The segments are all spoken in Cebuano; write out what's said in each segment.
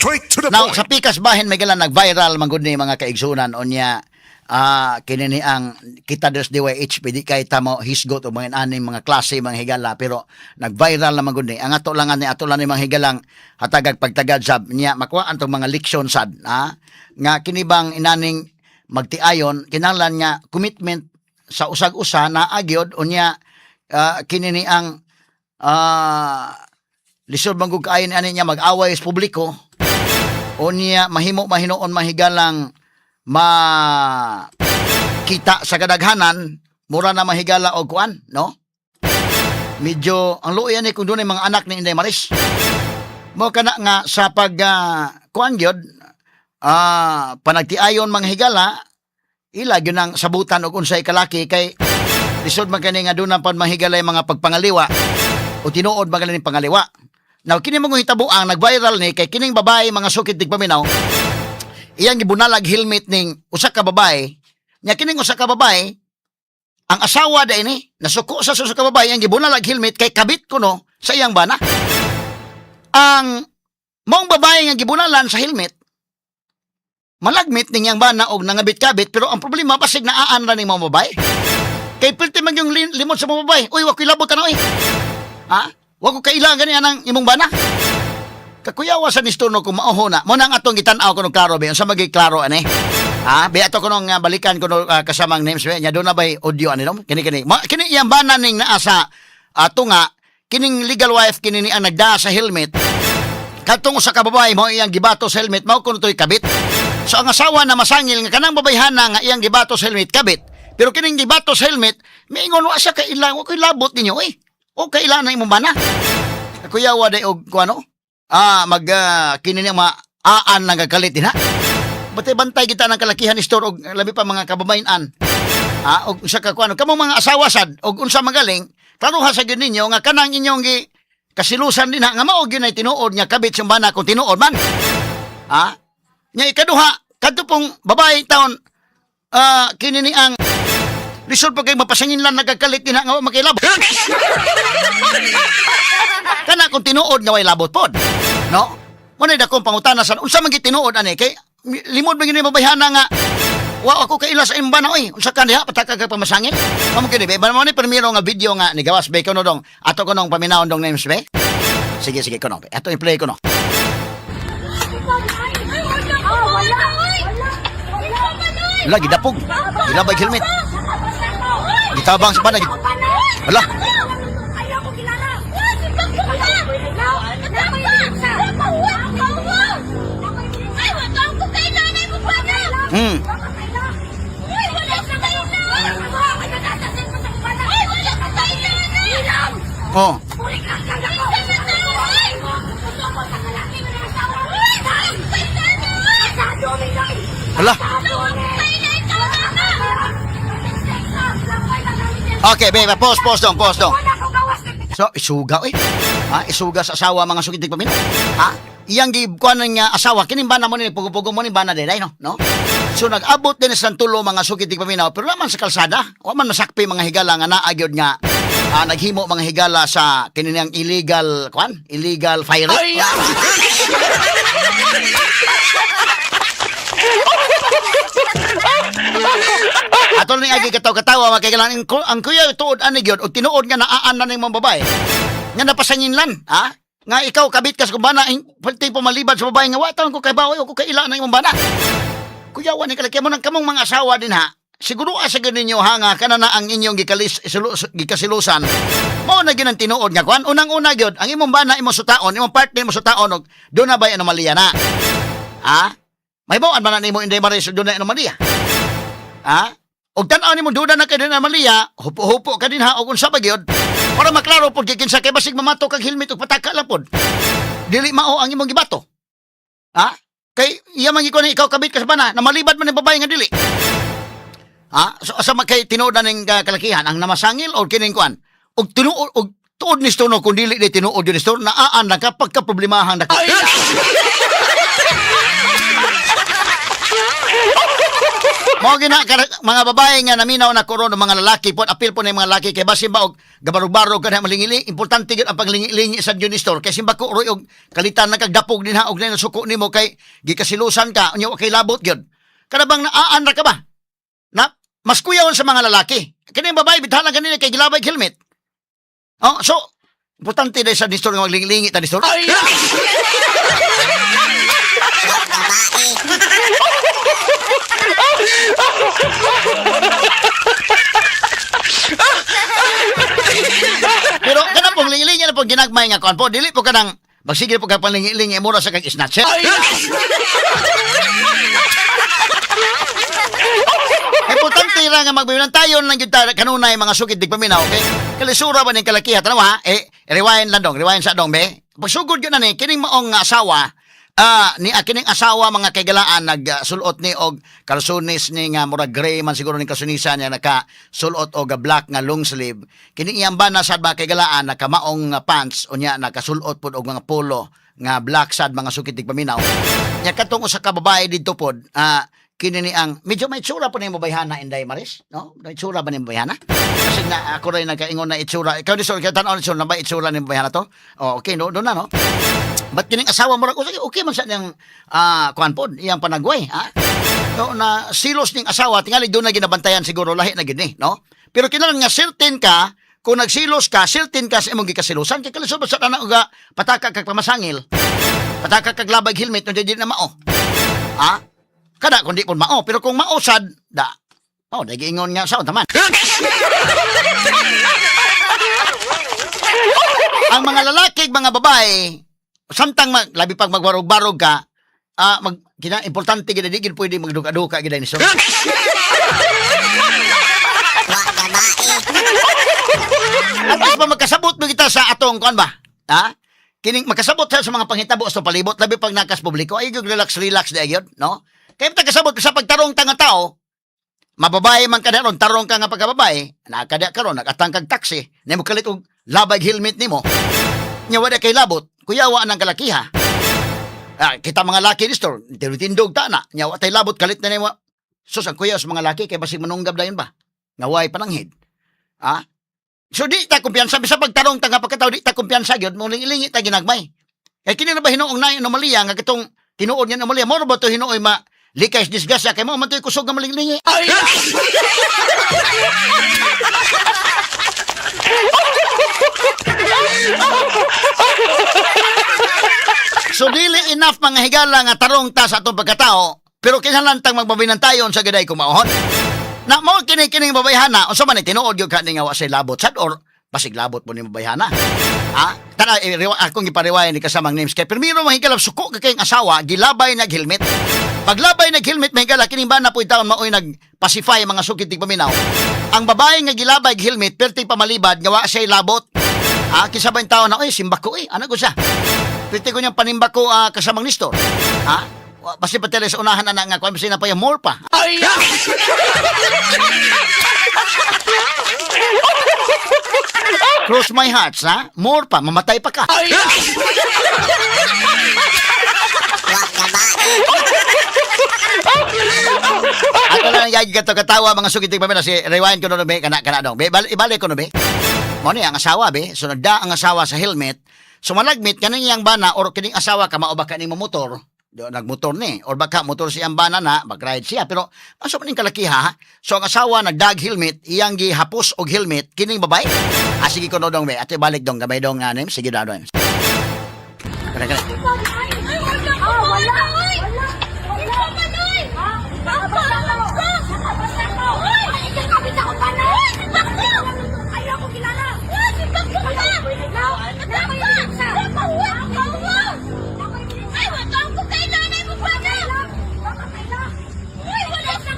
Straight to the Now, point. sa pikas bahin may gala nag-viral man gud ni mga kaigsunan unya kini ni ang kita des DYHP di kay tamo hisgot o mga aning mga klase mga higala, pero nag-viral na man gud ni ang ato lang ani ato lang ni mga higalang hatagag pagtagad sab niya makuha antong mga leksyon sad nga kini bang inaning magtiayon kinahanglan nga commitment sa usag-usa na agyod unya kini ni ang lisod man gud kaayo ni ani niya mag-away sa publiko unya mahimo mahinuon mahigalang ma kita sa kadaghanan, mura na mahigala og kuan, no? Medyo ang luoy ani kung dunay mga anak ni Inday Maris mo kana nga sa pag kuan gyud panagtiayon mga higala ila gyud ang sabutan og unsay kalaki kay lisod man kani nga doon pa mahigalay mga pagpangaliwa o tinuod man kani pangaliwa. Now, kini mga hitabo ang nag-viral ni kay kining babae, mga sukit tigpaminaw, iyang gibunalag helmet ning usa ka babae. Nya kining usa ka babae, ang asawa dai ni nasuko sa usa ka babae iyang gibunalag helmet kay kabit kuno sa iyang bana. Ang maong babae nga gibunalan sa helmet malagmit ning iyang bana og nangabit-kabit, pero ang problema basig naaan ra ning maong babae. Kay pilti man yung limod sa maong babae. "Uy, wa ko'y labot ano eh. Ha? Wa ko kailangan gani anang imong bana." Kakuyawa sa nisturno kung mauho na. Mo nang atong gitan-aw kuno klaro ba? Unsa magi klaro ani? Ha? Bi ato kuno nga balikan kuno kasamang names ba? Nya doon na bay audio ani no? Kini kini. Ma, kini iyang bana ning naa sa ato nga kining legal wife kini ni ang nagdaa sa helmet. Katong usa ka babae mo iyang gibato sa helmet mao kuno to'y kabit. So ang asawa na masangil nga kanang babayhana nga iyang gibato sa helmet kabit. Pero kining gibato sa helmet, miingon wa siya kailang, wa ko'y labot ninyo eh. O kailangan na imong bana. Kuyawa day og kuano? Mag kini niya maaan lang kagalit din ha. Bantay bantay kita ng kalakihan ni store og labi pa mga kababayan. Og unsa ka kuano kamo mga asawa sad og unsa magaling, klaruha sa gyud ninyo nga kanang inyong gi kasilusan din ha, nga mao gyud ay tinuod nga kabit sa bana kung tinuod man. Nya ikaduha, kadto pong babae taon kini ni ang lisod pa kay mapasangin lang nagkakalit din ha, nga wa makilabot. Kana kung tinuod nga way labot pod. No? Mo na dakong pangutana sa unsa man gitinuod ani kay limod man gyud ni babayhana nga wa ako kaila sa imong bana oy. Unsa ka diha pataka ka pamasangin? Mamo kini ba mo ni primero nga video nga nigawas ba kuno dong. Ato ko nung paminawon dong names ba? Sige sige kuno. Ato i-play ko no. Wala! Wala gidapog. Gilabay helmet. Gitabang sa bana. Wala. Ayaw ko kilala! Oh. Wala. Okay, babe, pause, pause dong, pause dong. So, isuga eh. Ha, isuga sa asawa mga sukitig pamin. Ha? Iyang gikuan nga asawa kining bana mo ni pugo-pugo mo ni bana day no, no? So nag-abot din sa tulo mga sukitig paminaw pero naman sa kalsada, wa man masakpi mga higala nga naa gyud nga naghimo mga higala sa kini niyang illegal kuan, illegal firing. Ato ning agi kataw-katawa mga kailangan ang kuya tuod ani gyud og tinuod nga naaan na ning mga babae. Nga napasanginlan, ha? Nga ikaw kabit ka sa bana, pwede po malibad sa babae nga wa taon ko kay bawo ko kaila na imong bana. Kuyawan ni kalaki mo nang kamong mga asawa din ha. Siguro asa gyud ninyo ha nga kana na ang inyong gikasilusan. Mao na gyud ang tinuod nga kuan. Unang-una gyud ang imong bana imong sutaon, imong partner imong sutaon og doon na bay anomalya na. Ha? May bawaan man na nimo Inday Maris doon na anomalya. Ha? Og tan-aw nimo duda na kay anomalya, hupo-hupo ka din ha og unsa ba gyud? Para maklaro pod kay kinsa kay basig mamato kag helmet og pataka lang pod. Dili mao ang imong gibato. Ha? Kay iya man gikuan ikaw kabit ka sa bana, na malibad man ni babae nga dili. Ha? So asa man kay tinuod na ning kalakihan ang namasangil o kining kuan? Og tinuod og tuod ni Stono kung dili di tinuod yun ni Stono, naaan lang kapag kaproblemahan na ka. Mao Mao gina mga babae nga naminaw na koron ng mga lalaki po, apil po na yung mga lalaki kay basin ba og gabarog-barog ka na malingili, importante gyud ang paglingi-lingi sa Junior kay simba ko roy og kalitan na kag dapog din ha og na suko nimo kay gikasilusan ka unya wa kay labot gyud. Kana bang naaan ra ka ba? Na mas kuyaon sa mga lalaki. Kini babae bithalan kanila kay gilabay helmet. Oh, so importante dahil sa distor nga maglingi-lingi ta distor. Pero kana pong lingi-lingi na pong ginagmay nga kuan po, dili po kanang magsige po ka panglingi-lingi mura sa kag snatcher. Importante ra nga magbibilan tayo lang gyud ta kanunay mga sukid dig paminaw, okay? Kalisura ba ning kalakiha tanawa? Eh, rewind lang dong, rewind sa dong be. Pagsugod gyud na ni kining maong nga asawa, ni kining asawa mga kaigalaan nagsulot ni og kalsones ni nga murag gray man siguro ni kalsonisa niya, naka sulot og black nga long sleeve. Kini iyang bana sad mga kaigalaan nakamaong nga pants, unya nakasulot pod og mga polo nga black sad mga sukid dig paminaw. Nya katong usa ka babae didto pod, kini ni ang medyo may itsura po ni mabayhana, Inday Maris, no? May itsura ba ni mabayhana? Kasi na ako rin nagkaingon na itsura. Ikaw ni sir, kaya tan-aw ni sir, na ba itsura ni mabayhana to? Oh, okay, no, doon na, no? Ba't kining asawa mo, okay, okay man sa niyang kuan pod, iyang panagway, ha? No, na silos ning asawa, tingali doon na ginabantayan siguro, lahi na gid ni, no? Pero kinahanglan nga certain ka, kung nagsilos ka, certain ka sa imong gikasilusan, kay kalisod ba sa tanan uga pataka kag pamasangil, pataka kag labag helmet, no, di na mao. Ha? Kada kung di po mao, pero kung mao sad, da. Oh, nagiingon nga sa taman. Ang mga lalaki, mga babae, samtang mag, labi pag magbarog-barog ka, mag kina importante gid, di gid pwede magduka-duka gid ni sir. At least pa magkasabot mo kita sa atong kuan ba? Ha? Kining magkasabot sa mga panghitabo sa palibot, labi pag nakas publiko, ay gyud relax relax di gyud, no? Kay ta kasabot sa pagtarong ta nga tao, mababae man ka ron, tarong ka nga pagkababae, nakada karon, nagatang kag taxi, nimo kalit og labay helmet nimo. Nya wala kay labot, kuyawa nang kalakiha. Ah, kita mga laki ni store, tinutindog ta na. Nya wa tay labot kalit na nimo. Sus, ang kuya sa mga laki kay basig manunggab dayon ba? Nga way pananghid. Ah? So di ta kumpiyansa bisa pagtarong ta nga pagkatao, di ta kumpiyansa gyud mo lingi ta ginagmay. Kay kini na ba hinuong na anomalya nga katong tinuod nga anomalya mo ba to hinuoy ma likay disgrasya kay mo man to'y kusog nga malinglingi. So dili enough mga higala nga tarong ta sa atong pagkatao, pero kinahanglan tang magbabinantayon sa gaday kumaohon. Na mo kini kining babayhana, unsa man ni tinuod gyud ka ni nga wa say labot sad or basig labot mo ni babayhana. Ah, tana akong gipariwayan ni kasamang names kay primero mga higala, suko ka kayong asawa gilabay nag helmet. Paglabay nag helmet mga higala, kining bana po taon maoy nag-pacify mga sukit tig paminaw. Ang babae nga gilabay og helmet perti pamalibad nga wa siya labot. Ah, kinsa ba yung tao na, oy, simbako eh. Ano ko siya? Pwede ko niyang panimbako, kasamang Nestor. Ha? Basta pa sa unahan na nga, kung basta na pa yung more pa. Cross my hearts, ha? More pa, mamatay pa ka. Ato lang gagi kato katawa mga sukitig pamilya si rewind ko no be kana kana dong. Be ibalik ko no be. Mo ni ang asawa be, so nagda ang asawa sa helmet. So malagmit kaning iyang bana or kining asawa ka mao ba kaning motor. Do nagmotor ni or baka motor siyang bana na mag-ride siya, pero aso man ning kalakiha ha? So ang asawa nagdag helmet, iyang gihapos og helmet kining babae. Ah, sige ko no dong be, ate balik dong gamay dong anim, sige na dong. Kana kana. Ah, wala! Wala! Wala! Ha? Nakabasa ko! Nakabasa ko! Ay, ikakabit ako pa na! Ayaw ko kilala! Ay, wala ko kailangan mo pa na! Ay, wala sa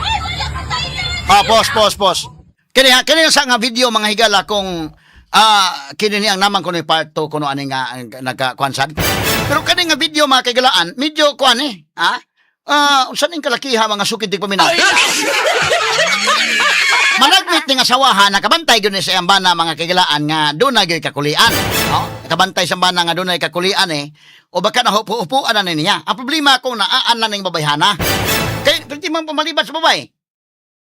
Ay, wala ka kailangan! Ah, pause, pause, pause. Kini ha, kini sa nga video mga higala kung kini ni ang naman kuno part 2 kuno ani nga nagka-kuan. Pero kani nga video mga kaigalaan, medyo kuan eh, ha? Ah, unsa ning kalakiha mga sukid di paminaw. Malagmit ning asawahan nakabantay gyud ni sa iyang bana mga kaigalaan nga doon na gyud kakulian, no? kabantay sa bana nga dunay kakulian eh, o baka nahupo-upuan na ni niya. Ang problema kung naaan na ning babayhana. Kay pwede man pamalibat sa babae.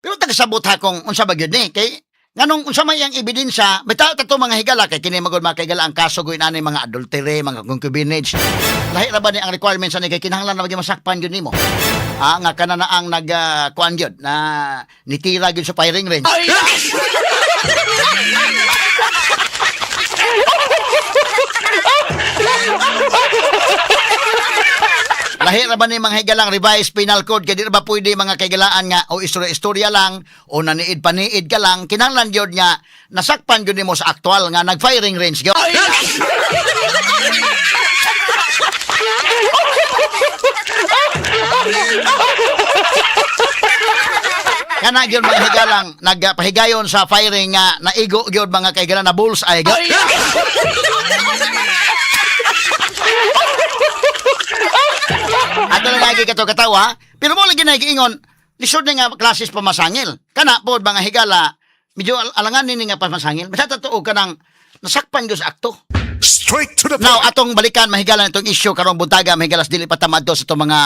Pero tagasabot ha kung unsa ba gyud ni kay nganong unsa may ang ebidensya, bitaw ta mga higala kay kini magud mga kahigala ang kaso gyud ani mga adultery, mga concubinage. Lahi ra ba ni ang requirements ani kay kinahanglan na gyud masakpan gyud nimo. Ah, nga kana na ang nag kuan gyud na nitira gyud sa firing range. Lahi ra ba ni mga higalang revised penal code kay di ra ba pwede mga kahigalaan nga o istorya-istorya lang o naniid paniid ka lang, kinahanglan gyud nga nasakpan gyud nimo sa aktual nga nag firing range gyud. Kana gyud mga higalang nagpahigayon sa firing nga naigo gyud mga kahigalan na bullseye gyud. Ato lang lagi kato katawa, pero mo lagi nagiingon, lisod na nga klases pamasangil. Kana pod mga higala, medyo alanganin ni nga pamasangil. Basta totoo ka nang nasakpan gyud sa akto. Straight to the Now, point. atong balikan mahigala itong issue karong buntaga mahigalas dili pa tamad sa itong mga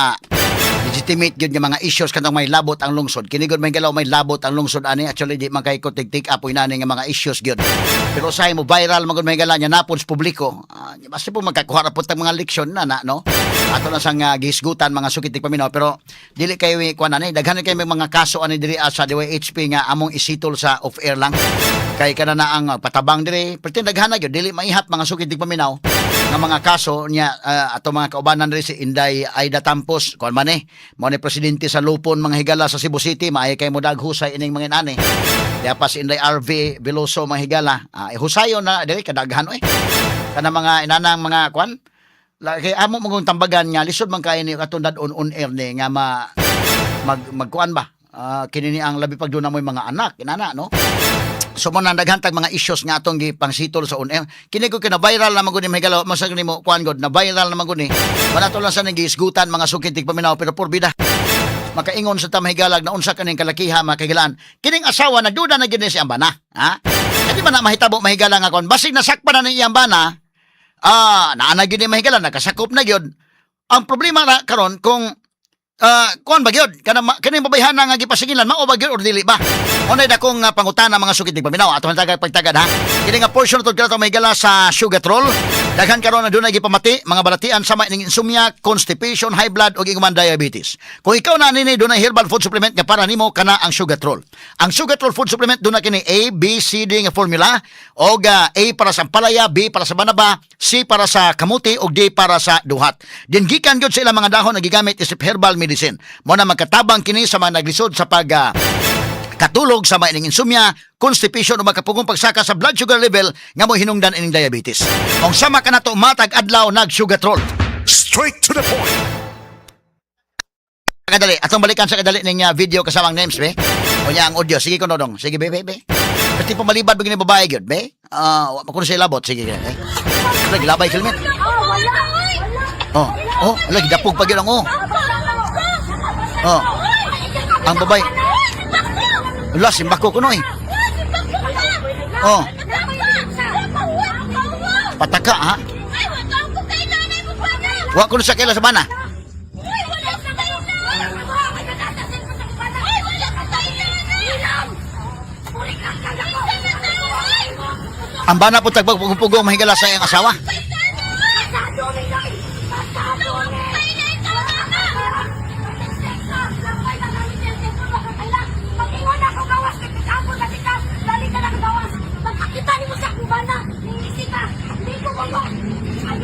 legitimate gyud nga mga issues kanang may labot ang lungsod. Kini gud mahigala may labot ang lungsod ani, actually di man kay ko tig up inani nga mga issues gyud. Pero usahay mo viral man gud mahigala nya napod sa publiko. Ah, basta po magkakuha ra pud tag mga leksyon na na no. Ato na sang gihisgutan mga sukit paminaw pero dili kayo kuan ani, daghan kay may mga kaso ani diri sa DYHP nga among isitol sa off air lang. Kay kana na ang patabang diri, pero daghan na gyud dili maihap mga sukit paminaw nga mga kaso niya, ato mga kaubanan diri si Inday Aida Tampos kuan man eh mao ni presidente sa Lupon mga higala sa Cebu City, maay kay mo daghusay ining mga inani. Diya pa si Inday RV Veloso mga higala, husayon na diri kadaghan oy kana mga inanang mga kuan. Kay amo mong tambagan nga lisod man kay ni atong dad-on on air ni nga ma mag magkuan ba. Kini ni ang labi pag doon na mo'y mga anak inana no. So mo na daghan tag mga issues nga atong gipangsitol sa on air. Kini ko kina viral na man gud ni mahigala masag nimo kuan god na viral na man gud ni. Wala to lang sa nang gihisgutan mga sukit tig paminaw pero porbida. Makaingon sa tamahigalag na unsa kaning kalakiha mga kahigalaan. Kining asawa nagduda na gid ni si ambana, ha? Kadi ba na mahitabo mahigala nga kon basig nasakpan na ni iyang bana, naa na gyud ni mahigala nakasakop na gyud. Ang problema ra karon kung kuan ba gyud kana kaning babayhana nga gipasingilan mao ba gyud or dili ba? Unay dakong pangutana mga sukit tig paminaw ato tagad pagtagad ha. Kini nga portion tud kanato mahigala sa Sugar Troll. Daghan karon na dunay gipamati mga balatian sama ning insomnia, constipation, high blood ug inguman diabetes. Kung ikaw na nini dunay herbal food supplement nga para nimo kana ang Sugar Troll. Ang Sugar Troll food supplement dunay kini A, B, C, D nga formula og A para sa ampalaya, B para sa banaba, C para sa kamuti ug D para sa duhat. Din gikan gyud sa ilang mga dahon nga gigamit isip herbal medicine. Mo na magkatabang kini sa mga naglisod sa pag katulog sa maining insomnia, constipation o makapugong pagsaka sa blood sugar level nga mo hinungdan ining diabetes. Kung sama ka na to matag adlaw nag Sugar Troll. Straight to the point. Kadali, atong balikan sa kadali ning video kasamang names be. O niya ang audio. Sige ko nodong. Sige be be be. Pati pamalibad ba gini babae gyud be? Ah, wa pa kuno siya labot. Sige eh. Lagi labay helmet. Ah, wala! Wala! Oh, lagi dapog pa gyud ang oh. Oh. Ang babae. Ala, simbako kuno eh. Oh. Pataka ha. Wa kuno sa kaila sa bana. Ang bana po tagpagpugong mahigala sa iyang asawa.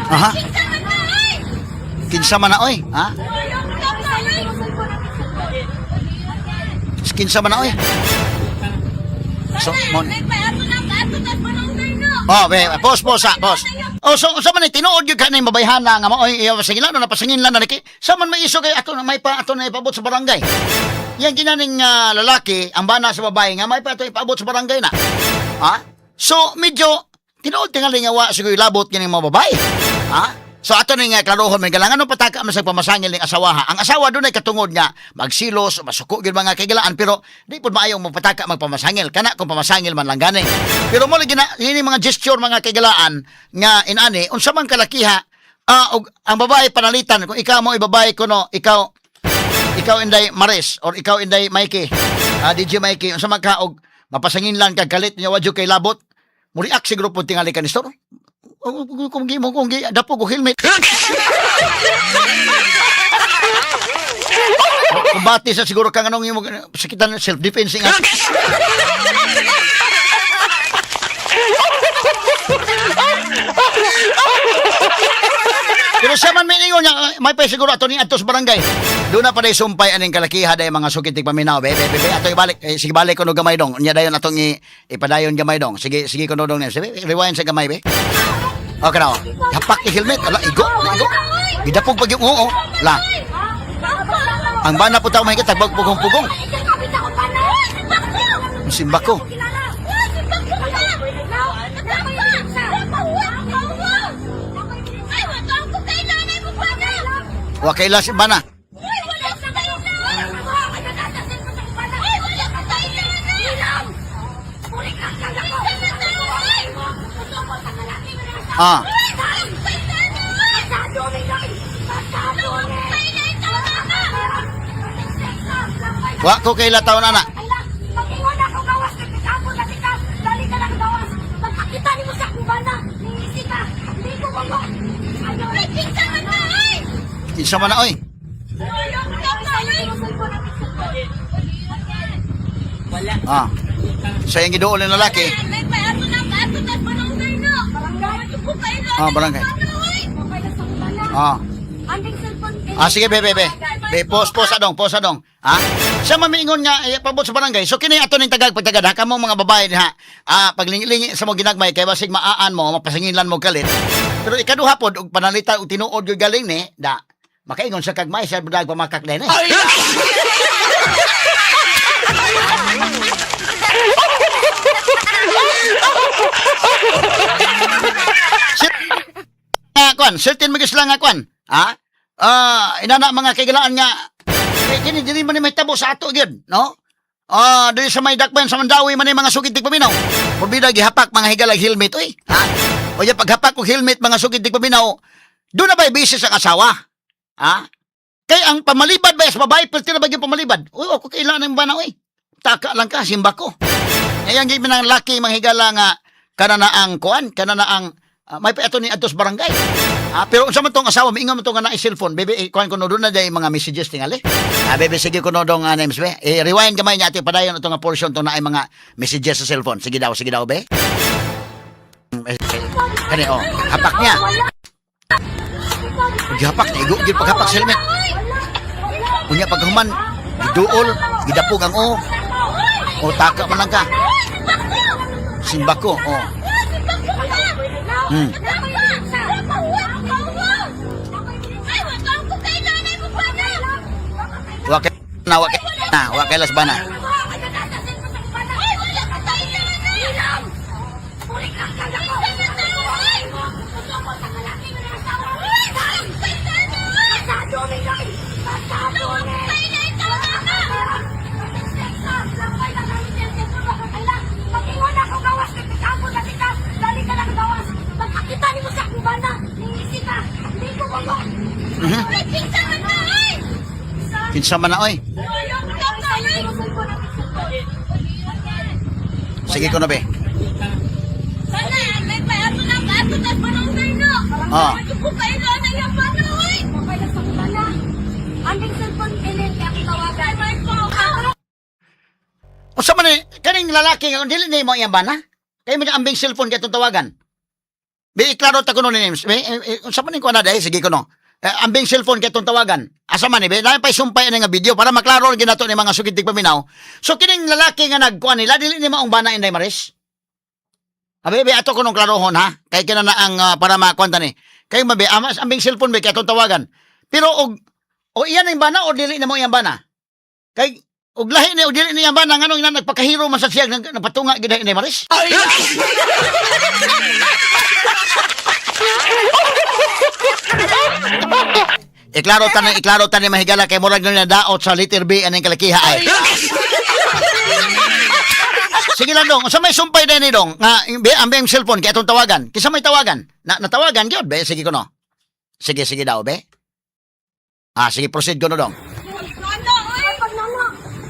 Aha. Kinsa man na oy, ha? Kinsa man na oy. So, mon. Oh, be, pause, pause, ha, pause. Oh, so unsa man ni tinuod gyud ka ning babayhana nga maoy iya pasingilan no napasingilan na niki. Sa man may iso kay ato na may pa ato na ipabot sa barangay. Yang ginaning lalaki ang bana sa babae nga may pa ato ipaabot sa barangay na. Ha? So medyo tinuod tingali nga wa siguro labot kining mga babae. Ha? So ato ni nga klarohon may galangan nung pataka man sa pamasangil ning asawa ha. Ang asawa dunay katungod nga magsilos, masuko gyud mga kaigalaan pero di pud maayong magpataka magpamasangil kana kung pamasangil man lang gani. Pero mo lagi na ini mga gesture mga kaigalaan nga inani unsa man kalakiha og ang babae panalitan kung ikaw mo ibabae kuno ikaw ikaw Inday Maris or ikaw Inday Mikey, DJ Mikey, unsa man ka og mapasangin lang kag kalit niya wadyo kay labot, mo react siguro po tingali ka ni Stor. Kung gi mo kung gi dapo ko helmet. Kumbate sa siguro kang anong imo sakitan self defense nga. Pero siya man may ingon niya, may pa siguro ato ni atos barangay. Doon na pa day sumpay aning kalakiha day mga sukit tig paminaw. Be, be, be, be, ato ibalik. Eh, sige balik kuno gamay dong. Unya dayon atong ipadayon gamay dong. Sige, sige kuno dong. Sige, rewind sa gamay be. Okay na. Hapak ni helmet. Ala, igo, igo. Gidapog pag yung oo. La. Ang bana po tao mahigit, tagbag pugong-pugong. Ang simba ko. Wa kaila si bana. Ah. Wa ko kaila taon ana. Pag-ingon ako gawas, nagkakapon na kita. Dali ka lang gawas. Pagkakita ni mo sa akong bana, ningisi ka. Hindi ko mo. Ano? Kinsa man na ay! Kinsa man na oy. Ah. Sa iyang giduol ng lalaki. Ah, barangay. Ah. Ah, sige, be, be, be. Be, pause, pause adong, pause adong. Ha? Siya mamiingon nga, eh, pabot sa barangay. So, kini ato ning tagag pagtagad, ha? Kamo mga babae, ha? Ah, paglingi-lingi sa mo ginagmay, kay basig maaan mo, mapasingilan mo kalit. Pero ikaduha pod, og panalita, og tinuod yung galing ni, da, makaingon sa kagmay, siya budag pamakak din, eh. Ah, kwan, certain magis lang nga kwan. Ha? Ah, inana mga kaigalaan nga kay kini dili man ni mahitabo sa ato gyud, no? Ah, dili sa may dakbayan sa Mandawi man ni mga sukid tig paminaw. Purbida gihapak mga higalag helmet oy. Ha? O ya paghapak og helmet mga sukid tig paminaw, doon na ba'y bisis ang asawa? Ha? Kay ang pamalibad ba sa babae, perti na ba yung pamalibad? Uy, ako kailangan ng bana, oy. Taka lang ka, simba ko. Ngayon, gipin ang laki mga higala nga, kana na ang kuan, kana na ang, may pa ato ni Atos Barangay. Ah, pero unsa man tong asawa, miingon man tong nga naay cellphone, bebe, eh, kuan kuno doon na day mga messages tingali. Ah, bebe, sige kuno dong names be. Eh, rewind gamay niya ati padayon ato nga portion to na ay mga messages sa cellphone. Sige daw, be. Eh, kani oh, hapak niya. Gihapak na igo gyud paghapak sa helmet. Unya paghuman, giduol, gidapog ang o. O taka man lang ka. Simba ko, oh. Wa kay na wa kay na wa kay las bana. Kinsa man na oy. Sige ko na be. Ah. Unsa man ni kaning lalaki nga dili nimo iyang bana? Kay man ambing cellphone kay itong tawagan. Be iklaro ta kuno ni names. Be unsa man ni kuan na dai sige kuno. Eh, ambing cellphone kay itong tawagan. Asa man ni be? Lain pay sumpay ani nga video para maklaro ginato ni mga sugid paminaw. So kining lalaki nga nagkuan nila dili nimo ang bana Inday Maris. Abe be ato kunong klarohon ha. Kay kina na ang para makuan ta ni. Kay mabe amas ambing cellphone be kay atong tawagan. Pero og o iyan ang bana o dili nimo iyang bana. Kay og lahi ni og dili niya bana nganong ina nagpakahiro man sa siya nang napatunga gid ni Maris. Iklaro tanin, mahigala, kay murag na daot sa letter B aning kalakiha ay. Sige lang dong, unsa may sumpay din ni dong nga be ang beng cellphone kay atong tawagan. Kinsa may tawagan? Na natawagan gyud be, sige ko no. Sige, sige daw be. Ah, sige, proceed ko no dong. Nana, oy! Pag nana,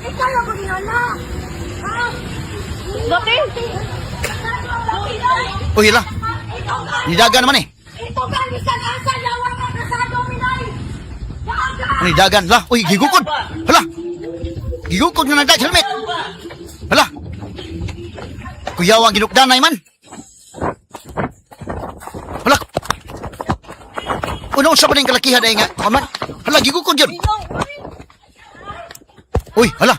ikaw lang kung nana. Ha? Laki! Uy, hala. Nidagan naman eh. Ito ka, bisan asa, yawa ka kasado, minay! Dagan! Nidagan la. Uy, gigukod. Hala. Gigukod nga nagdag helmet. Hala. Kuyaw ang ginukdanay man. Hala. Uno sa pa ning kalakihan ay nga. Kaman. Hala, gigukod yun. Uy, hala.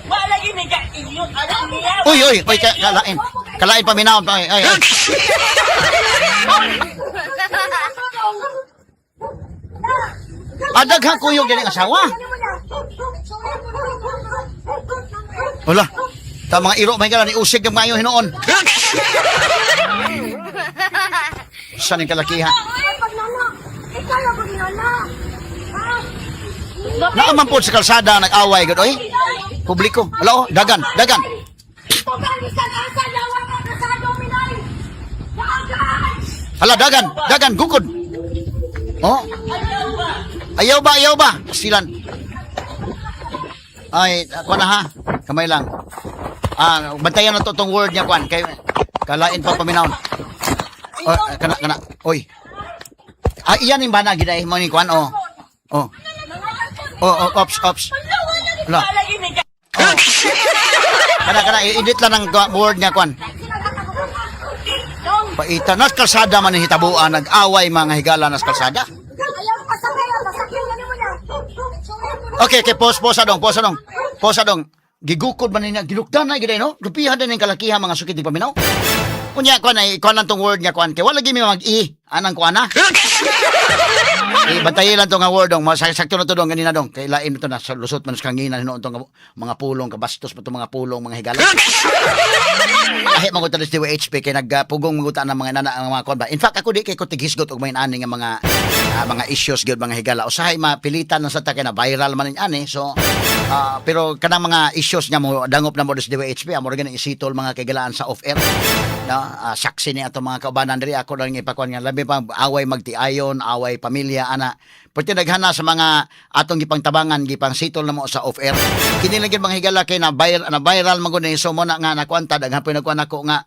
Wala gini ka iyot alam niya. Uy, uy, uy, kalain. Kalain paminawon. Ay, ay, ay. Ah, daghang kuyog din ang asawa. Hala. Ta mga iro may gala ni usig ng mayo hinuon. Sa ning kalakihan. Naaman po sa kalsada nag-away gud oy. Publiko. Hala oh, dagan, dagan. Hala dagan, dagan gukod. Oh. Ayaw ba, ayaw ba? Silan. Ay, ako na ha. Kamay lang. Ah, bantayan na to tong word niya kwan kay kalain pa paminawon. Oh, kana kana. Oy. Ah, iyan yung bana giday mo ni kwan oh. Oh. Oh, oh, ops, ops. Hala. Wala gini ka. Oh. Kana kana i-edit lang ang word niya kwan. Paita nas kalsada man ang hitabuan nag-away mga higala nas kalsada. Okay, okay, pause, pause adong, pause adong. Pause adong. Gigukod man niya, gilukdan na giday no. Lupihan din ang kalakiha mga sukit di paminaw. Unya kwan ay kwan lang tong word niya kwan kay wala gyud mi mag-i anang kwan na. Eh, bantayi lang to nga word dong. Masakto na to dong ganina dong. Kay lain to na sa lusot man sa kanginan hinuon tong mga pulong kabastos pa tong mga pulong mga higala. Kahit mga sa DYHP kay nagpugong mga ng mga nana ang mga kwan ba. In fact ako di kay ko tighisgot og may ani nga mga mga issues gyud mga higala. Usahay mapilitan na sa ta kay na viral man ni ani. So pero kanang mga issues nga mo dangop na mo sa DYHP amo ra gani isitol mga kaigalaan sa off air. No, saksi ni ato mga kaubanan diri ako lang ipakuan nga labi pa away magtiayon, away pamilya ana. Pwede naghana sa mga atong gipangtabangan gipang sitol na mo sa off air. Kini lang gyud mga higala kay na viral man gud ni so mo na nga nakuanta daghan po nagkuan ako nga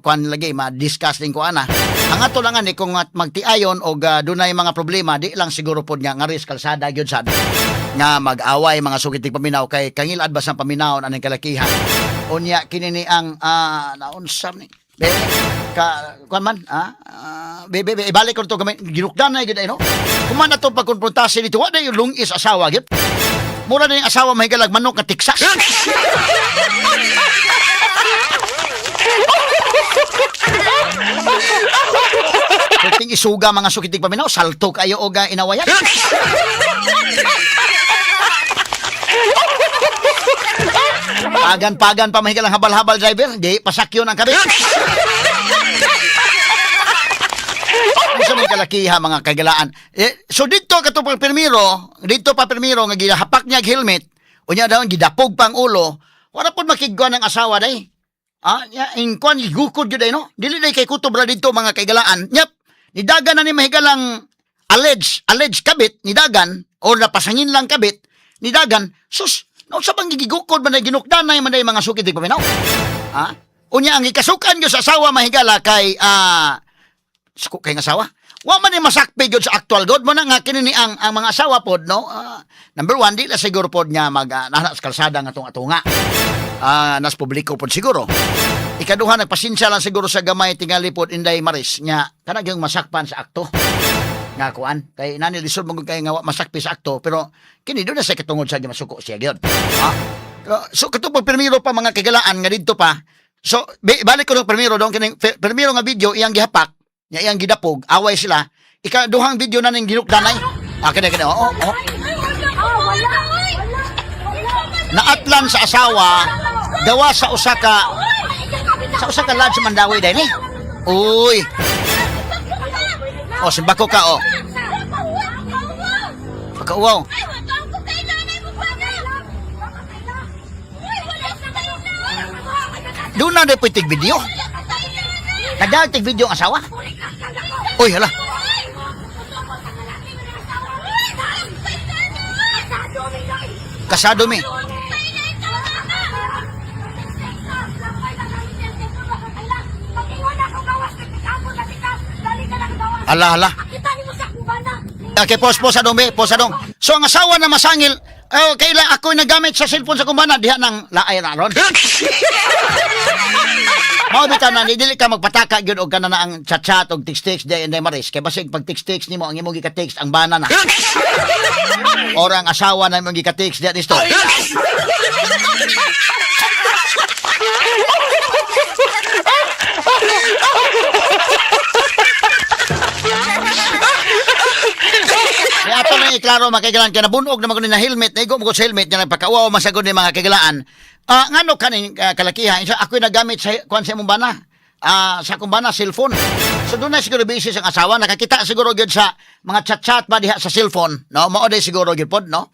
kuan lagi ma-discuss din ko ana. Ang ato lang ani kung at magtiayon og dunay mga problema di lang siguro pod nga ngaris kalsada gyud sad nga mag-away mga sukitig paminaw kay kangilad ba sa paminawon aning kalakihan. Unya kini ni ang naunsa ni be ka kuan man be, be, be, ibalik ko to gamay ginukdan na gyud ay no. Kuman na to pagkonfrontasi dito wa na yung lungis asawa gyud. Mura na yung asawa mahigalag manok nga Texas. Perting isuga mga sukitig paminaw, salto kayo og inawayan. Pagan-pagan pa mahigalang habal-habal driver, di pasakyon ang kabit. Sa mga kalakiha mga kagalaan. Eh, so dito kato pang pirmiro, dito pa pirmiro nga gihapak niya og helmet, unya daw gidapog pang ulo, wala pud makigkuan ang asawa day. Ah, nya in kuan gigukod gyud ay no. Dili day kay kutob ra didto mga kaigalaan. Nyap, nidagan na ni mahigalang alleged kabit nidagan or napasangin lang kabit nidagan. Sus, naunsa bang gigukod man ay ginukdan na man ay mga sukid di paminaw. Ha? Unya ang ikasukan gyud sa asawa mahigala kay suko kay nga asawa. Wa man ni masakpi gyud sa actual god mo na nga kini ni ang mga asawa pod no. Number one, di la siguro pod nga mag nana sa kalsada nga tong atunga. Nas publiko pod siguro. Ikaduha, nagpasensya lang siguro sa gamay tingali pod Inday Maris nya kana gyud masakpan sa akto nga kuan kay nani lisod man gud kay nga wa masakpi sa akto pero kini do na sa katungod sa masuko siya gyud. Ha? So kato pag pirmiro pa mga kagalaan nga didto pa. So balik ko ng pirmiro dong kining pirmiro nga video iyang gihapak nya iyang gidapog away sila. Ikaduhang video na ning ginukdanay. Ah, kini kini oo, oo. Wala! Naatlan sa asawa gawa sa usa ka lodge Mandawi dai ni. Uy. Oh, simbako ka oh. Pagkauwaw. Ay, wala ko kay nanay mo pa na. Uy, wala sa kayo na. Doon na rin tig video. Nagdahil tig video ang asawa. Uy, hala. Kasado mi. Hala, hala. Okay, pause, pause adong, be. Pause adong. So, ang asawa na masangil, oh, kaila ako'y nagamit sa cellphone sa kumbana, diha nang laay na ron. Mao bitaw na dili ka magpataka gyud og kana na ang chat-chat og text-text di inday maris kay basig pag text-text nimo ang imong gika-text ang bana na. Or ang asawa na imong gika-text diha disto. Kaya ato lang iklaro mga kaigalaan kay nabunog naman ko ni na helmet, naigo mo ko sa helmet niya nagpakauwaw masagod ni mga kaigalaan. Ah, ngano kaning kalakihan, isa ako'y nagamit sa kuan sa imong bana. Ah, sa akong bana cellphone. So doon na siguro busy ang asawa, nakakita siguro gyud sa mga chat-chat ba diha sa cellphone, no? Mao day siguro gyud pod, no?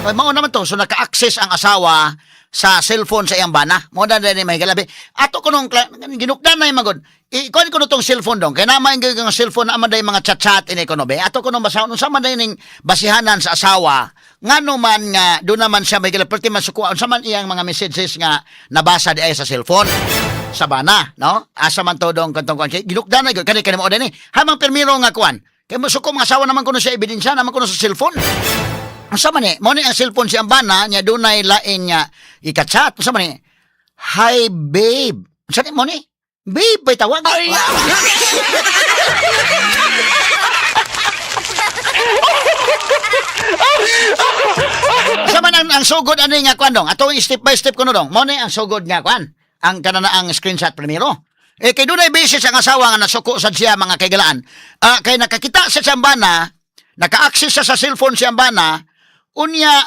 Ay, mao naman to. So, naka-access ang asawa sa cellphone sa iyang bana. Mao na din may galabi. Ato ko nung, ginukdan na yung magod. Ikuan ko na tong cellphone dong. Kaya naman yung cellphone na man mga chat-chat ini ko no be. Ato ko nung basahon. Unsa man day ning basihanan sa asawa. Ngano man nga, doon naman siya may galabi. Perti man sukuha. Unsa man iyang mga messages nga nabasa di ay sa cellphone sa bana, no? Asa man to dong kantong kuan. Kay ginukdan na gyud kani kani mao din eh. Hamang pirmiro nga kuan. Kay musuko mga asawa naman kuno sa ebidensya naman kuno sa cellphone. Ang sama ni, mo ni ang cellphone si Ambana, niya dunay lain niya ika-chat. Ang sama ni, "Hi babe." Ang ni mo ni? Babe, bay tawag. Ay! Sa man ang sugod ani nga kwan dong. Ato step by step kuno dong. Mo ni ang sugod nga kwan. Ang kanana ang screenshot primero. Eh kay dunay basis ang asawa nga nasuko sad siya mga kaigalaan. Ah, kay nakakita sa siyang bana, naka-access siya sa cellphone siyang bana, unya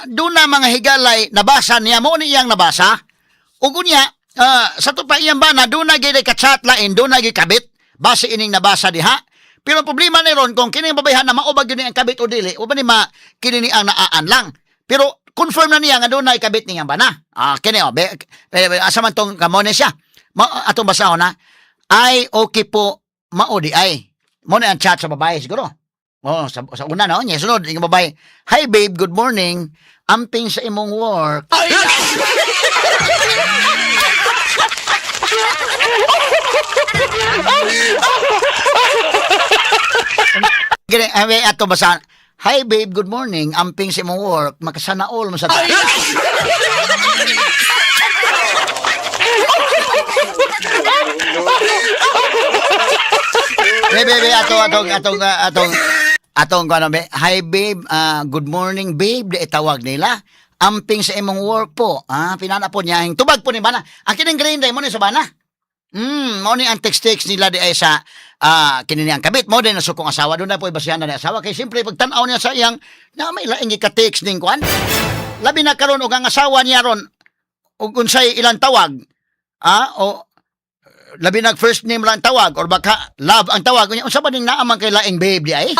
duna mga higalay nabasa niya mo ni iyang nabasa. Ug unya sa to pa iyang bana duna gyud ka-chat lain, duna gyud kabit base ining nabasa diha. Pero ang problema ni ron kung kining babayhan na maubag yun ang kabit o dili, o ba ni ma kini ni ang naan lang. Pero confirm na niya nga doon na ikabit niya ba na. Ah, kini oh, be, eh, asa man tong kamone siya. Ma, atong basahon na. Ay okay po mao di ay. Mo na ang chat sa babae siguro. Oh, sa una no, niya sunod yung babae. "Hi babe, good morning. Amping sa imong work." Gini, ay, ato basa. "Hi babe, good morning. Amping sa imong work. Makasana all mo sa." Be, be, be, ato, atong, atong, atong, atong, ano, be. "Hi babe, good morning babe," di tawag nila. "Amping sa imong work po." Ah, pinana po niya. Tubag po ni bana. Ang kining green day mo ni sa bana. Mo ni ang text-text nila di ay sa kini niyang kabit mo din nasukong asawa doon na po ibasihan na ni asawa kay siyempre pagtan-aw niya sa iyang na may laing gika-text ning kuan. Labi na karon og ang asawa niya ron og unsay ilang tawag o labi nag first name lang tawag or baka love ang tawag unya unsa ba ning naa man kay laing babe di ay?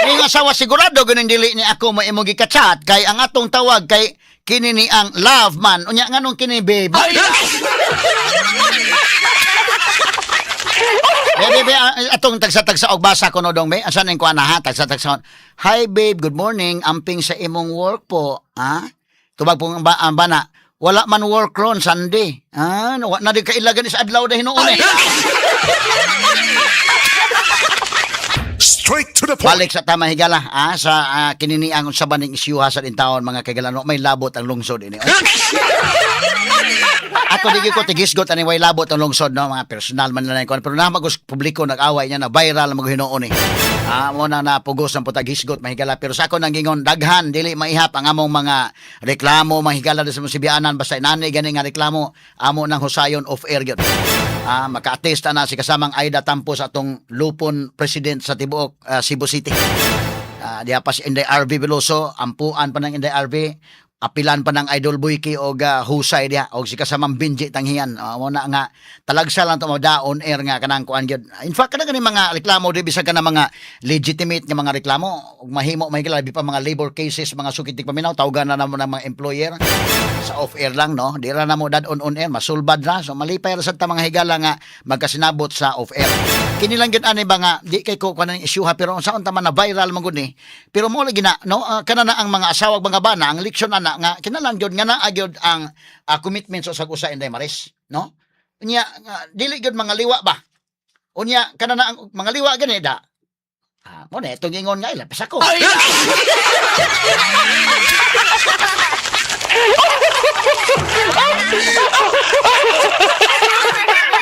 Ning asawa sigurado ganun dili ni ako mo imong gika-chat kay ang atong tawag kay kini ni ang love man unya nganong kini babe. Be, be, be, atong tagsa-tagsa og basa ko no dong be. Asa ning kuan na ha tagsa-tagsa. "Hi babe, good morning. Amping sa imong work po." Ha? Tubag po ang, ang bana. "Wala man work ron Sunday." Ah, no, wa na di kailagan sa adlaw dahil noon eh. Straight to the point. Balik sa tama higala sa kininiang unsa ba ning isyuha sa taon mga kaigalan, may labot ang lungsod ini. Ako di ko tigisgot ani way labot ang lungsod no, mga personal man lang ko pero namagos publiko nag-away niya na viral mag hinuon eh. Ah, mo na napugos ang putagisgot mahigala pero sa ako nang gingon daghan dili maihap ang among mga reklamo mahigala sa mga sibianan basta inani gani nga reklamo amo nang husayon off air gyud. Ah, maka-attest na si kasamang Aida Tampo sa atong lupon president sa tibuok Cebu City. Ah, diha pa si Inday RV Veloso, ampuan pa ng Inday RV. Apilan pa ng Idol Boyki og husay diha og si kasamang Benji Tanghian. Mo na nga talagsa lang to mo on air nga kanang kuan gyud. In fact, kana gani mga reklamo di bisag kana mga legitimate nga mga reklamo ug mahimo may labi pa mga labor cases, mga sukit paminaw, tawgan na namo ng mga employer sa off air lang, no? Di ra na mo dad on air, masulbad ra. So malipay ra sad ta, mga higala, nga magkasinabot sa off air. Kini lang gyud ani ba nga di kay ko kuan ang issue ha, pero unsaon ta man na viral man gud ni. Pero mo lagi na, no, kana na ang mga asawa ug mga bana, ang leksyon ana nga kinalan gyud nga naa gyud ang commitment sa usag usa, Inday Maris, no? Unya nga, dili gyud mga liwa ba. Unya kana na ang mga liwa gani da. Mo na itong ingon nga ila ako.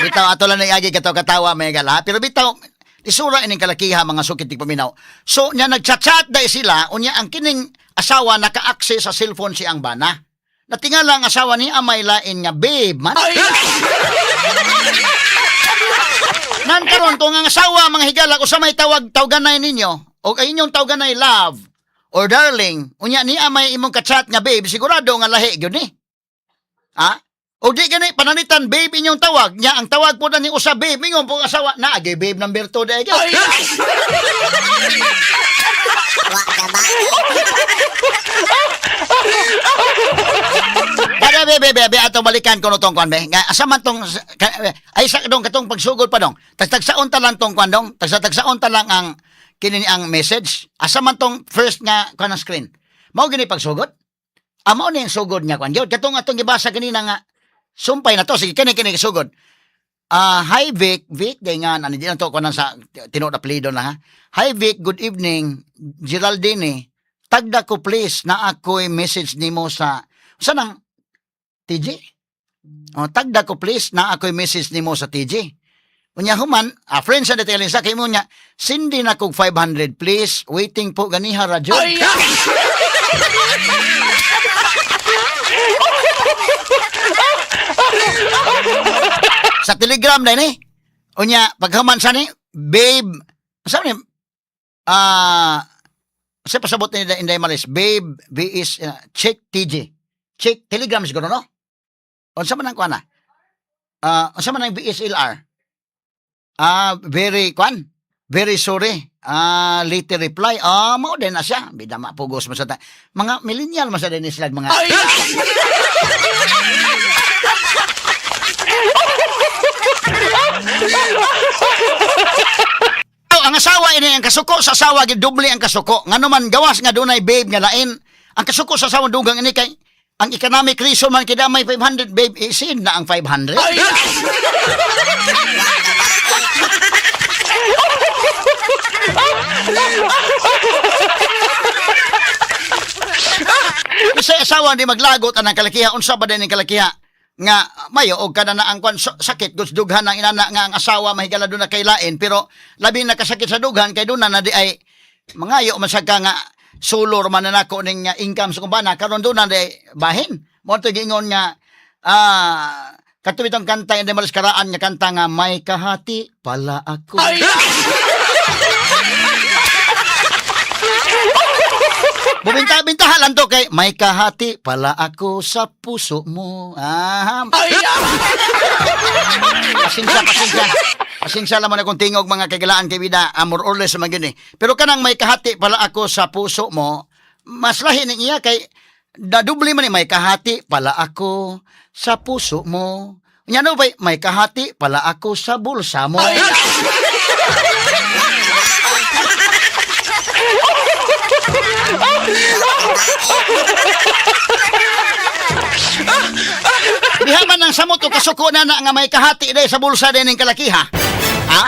Bitaw ato lang naiagi kato katawa may gala. Pero bitaw isura ining kalakiha, mga sukit paminaw. So nya nagchat-chat dai sila, unya ang kining asawa naka-access sa cellphone si ang bana. Natingala ang asawa ni amay lain nga babe man. Nan karon kung ang asawa, mga higala, usa may tawag tawganay ninyo o ay inyong tawganay love or darling, unya ni may imong ka-chat nga babe, sigurado nga lahi gyud ni. Ha? O di gani panalitan babe inyong tawag nya, ang tawag po na ni usa babe, ingon po ang asawa na agay babe number 2 dai gyud. Wa ka ba? Dada be be be be, ato balikan ko no tong kwan be. Nga asa man tong ay sa dong katong pagsugod pa dong. Tagtagsaon ta lang tong kwan dong. Tagsa-tagsaon ta lang ang kini ni ang message. Asa man tong first nga kwan ang screen. Mao gini pagsugod? Amo ni ang sugod nga kwan gyud. Katong atong gibasa kanina nga sumpay na to, sige, kini kini sugod. Hi Vic, Vic day nga ano di na to kuan sa tinuod apelyido na ha. Hi Vic, good evening. Geraldine, tagda ko please na ako'y message nimo sa sa nang TG? Oh, tagda ko please na ako'y message nimo sa TG. Unya human, friends sa detail sa kay mo niya, sindi na kog 500 please, waiting po ganiha radyo. Sa Telegram na ni. Unya, paghuman sa ni, babe, sa ni, sa pasabot ni Inday Maris, babe, B is, check TG. Check Telegram siguro, no? Unsa man ang kuan na? Unsa man ang VSLR? Very, kuan, very sorry. Later reply. Mao din na siya. Bida mapugos mo sa ta. Mga millennial man sa din sila mga. Oh, ang asawa ini ang kasuko sa asawa gid doble ang kasuko. Ngano man gawas nga dunay babe nga lain. Ang kasuko sa asawa dugang ini kay ang economic reason man kay may 500 babe isin na ang 500. Isa asawa di maglagot anang kalakiha, unsa ba din ang kalakiha nga mayo og kada na ang kwan so, sakit gusto dughan ang inana nga ang asawa mahigala doon na kay lain, pero labi na kasakit sa dughan kay doon na na di ay mangayo man sad ka nga solo man na nako ning income sa kumbana karon doon na di bahin mo to giingon nga kato bitong kanta hindi malas karaan nga kanta nga may kahati pala ako. Bubinta-bintahan lang to kay may kahati pala ako sa puso mo. Ah, pasensya, pasensya. Pasensya lang mo na kung tingog, mga kagilaan kay bida, amor or less man gyud eh. Pero kanang may kahati pala ako sa puso mo, mas lahi ning iya kay dadubli man ni may kahati pala ako sa puso mo. Nya no bay may kahati pala ako sa bulsa mo. Diha man ang samot o kasuko na na nga may kahati day sa bulsa din ng kalakiha. Ha?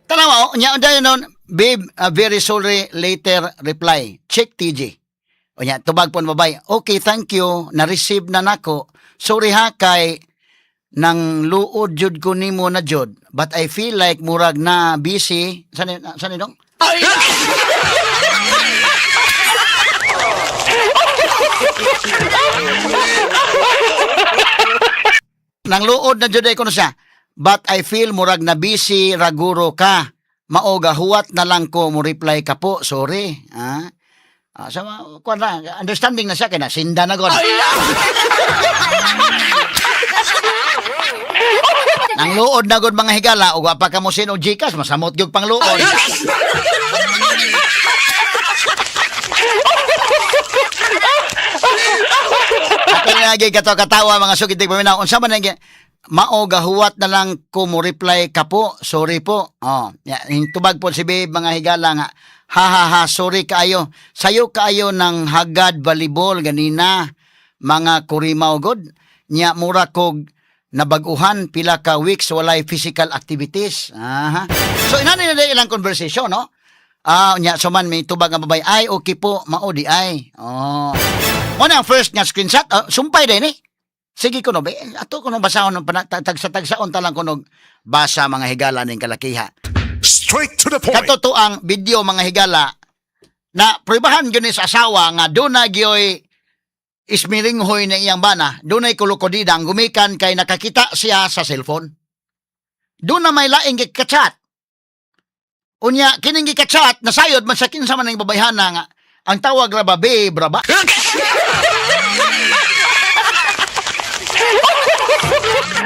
Tanawa, oh, nya dayon nun, babe, very sorry, later reply. Check TG. O nya, tubag po babay. Okay, thank you. Na-receive na nako. Sorry ha kay nang luod jud ko nimo na jud. But I feel like murag na busy. Saan ni dong? Nang luod na jud ay kuno siya. But I feel murag na busy raguro ka. Maoga huwat na lang ko mo reply ka po. Sorry. Ha? Ah, sa kuan na, understanding na siya kay na sinda na god. Nang luod na gud mga higala ug wa pa kamo sin og GCash, masamot gyud pang luod. Ato na lagi kato katawa mga sugid paminaw. Unsa man ang mao gahuwat na lang ko mo reply ka po. Sorry po. Oh, ya, tubag po si babe mga higala nga. Ha ha ha, sorry kaayo. Sayo kaayo ng hagad volleyball ganina mga kurimaw god. Nya mura kog nabaguhan pila ka weeks walay physical activities. Aha. So inani na ilang conversation, no? Ah, nya so man may tubag ang babay. Ay, okay po, mao di ay. Oh. Mo na ang first nga screenshot, ah, sumpay din eh. Sige kuno be, ato kuno basahon ng tagsa-tagsaon ta lang kuno basa mga higala ning kalakiha. Straight to the point. Kato to ang video mga higala na pruebahan gyud ni sa asawa nga doon na gyoy ismiringhoy na iyang bana, dunay kulukodidang gumikan kay nakakita siya sa cellphone. Doon na may laing gikachat. Unya, kining gikachat, nasayod man sa kinsa man ang babayhana nga, ang tawag ra ba, babe, ra ba?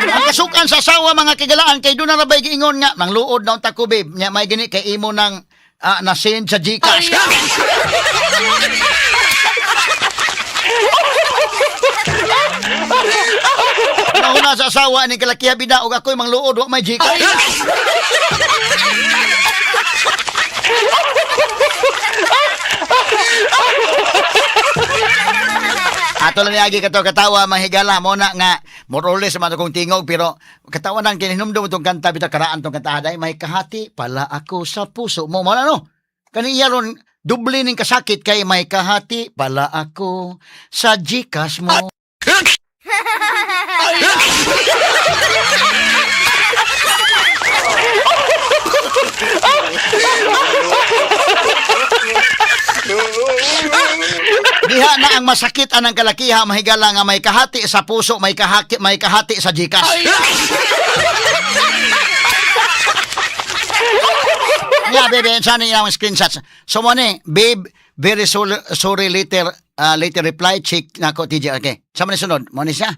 Ang kasukan sa asawa mga kigalaan kay doon na rabay giingon nga mangluod na unta ko babe nya may gini kay imo nang na-send sa GCash. Nauna sa asawa ni kalakiha bida og ako'y mangluod wa may GCash. Ato lang niagi kato katawa mahigala mo na nga more or less man akong tingog pero katawanan kinihinumdum itong kanta bitaw karaan tong kanta day may kahati pala ako sa puso mo mo na no kani iya ron doble ning kasakit kay may kahati pala ako sa GCash mo. Diha na ang masakit anang kalakiha mahigala nga may kahati sa puso, may kahati sa GCash. Yeah, baby, sana yung screenshots. So mo ni, babe, very sorry, sorry later, later reply, check na ko, TJ. Okay. Sa man ni sunod, mo ni siya.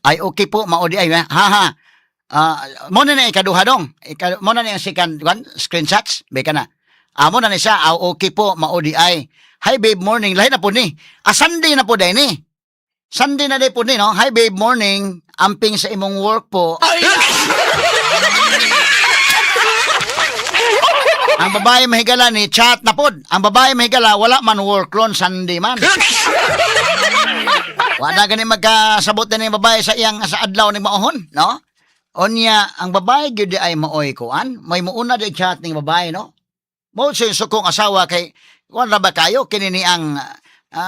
Ay, okay po, maudi ay, ha, ha. Ah, mo na na ikaduha dong. Ika, mo na na yung second one, screenshots. Beka na. Ah, mo na ni siya, ah, okay po, maudi ay. Hi babe, morning. Lahi na po ni. Ah, Sunday na po dahil ni. Sunday na day po ni, no? Hi babe, morning. Amping sa imong work po. Ang babae mahigala ni chat na pod. Ang babae mahigala wala man work ron Sunday man. Wala gani magkasabot na ni babae sa iyang sa adlaw ni maohon, no? Onya, ang babae gyud di ay maoy kuan, may muuna di chat ning babae, no? Mo sa sukong asawa kay kuan ra ba kayo kini ni ang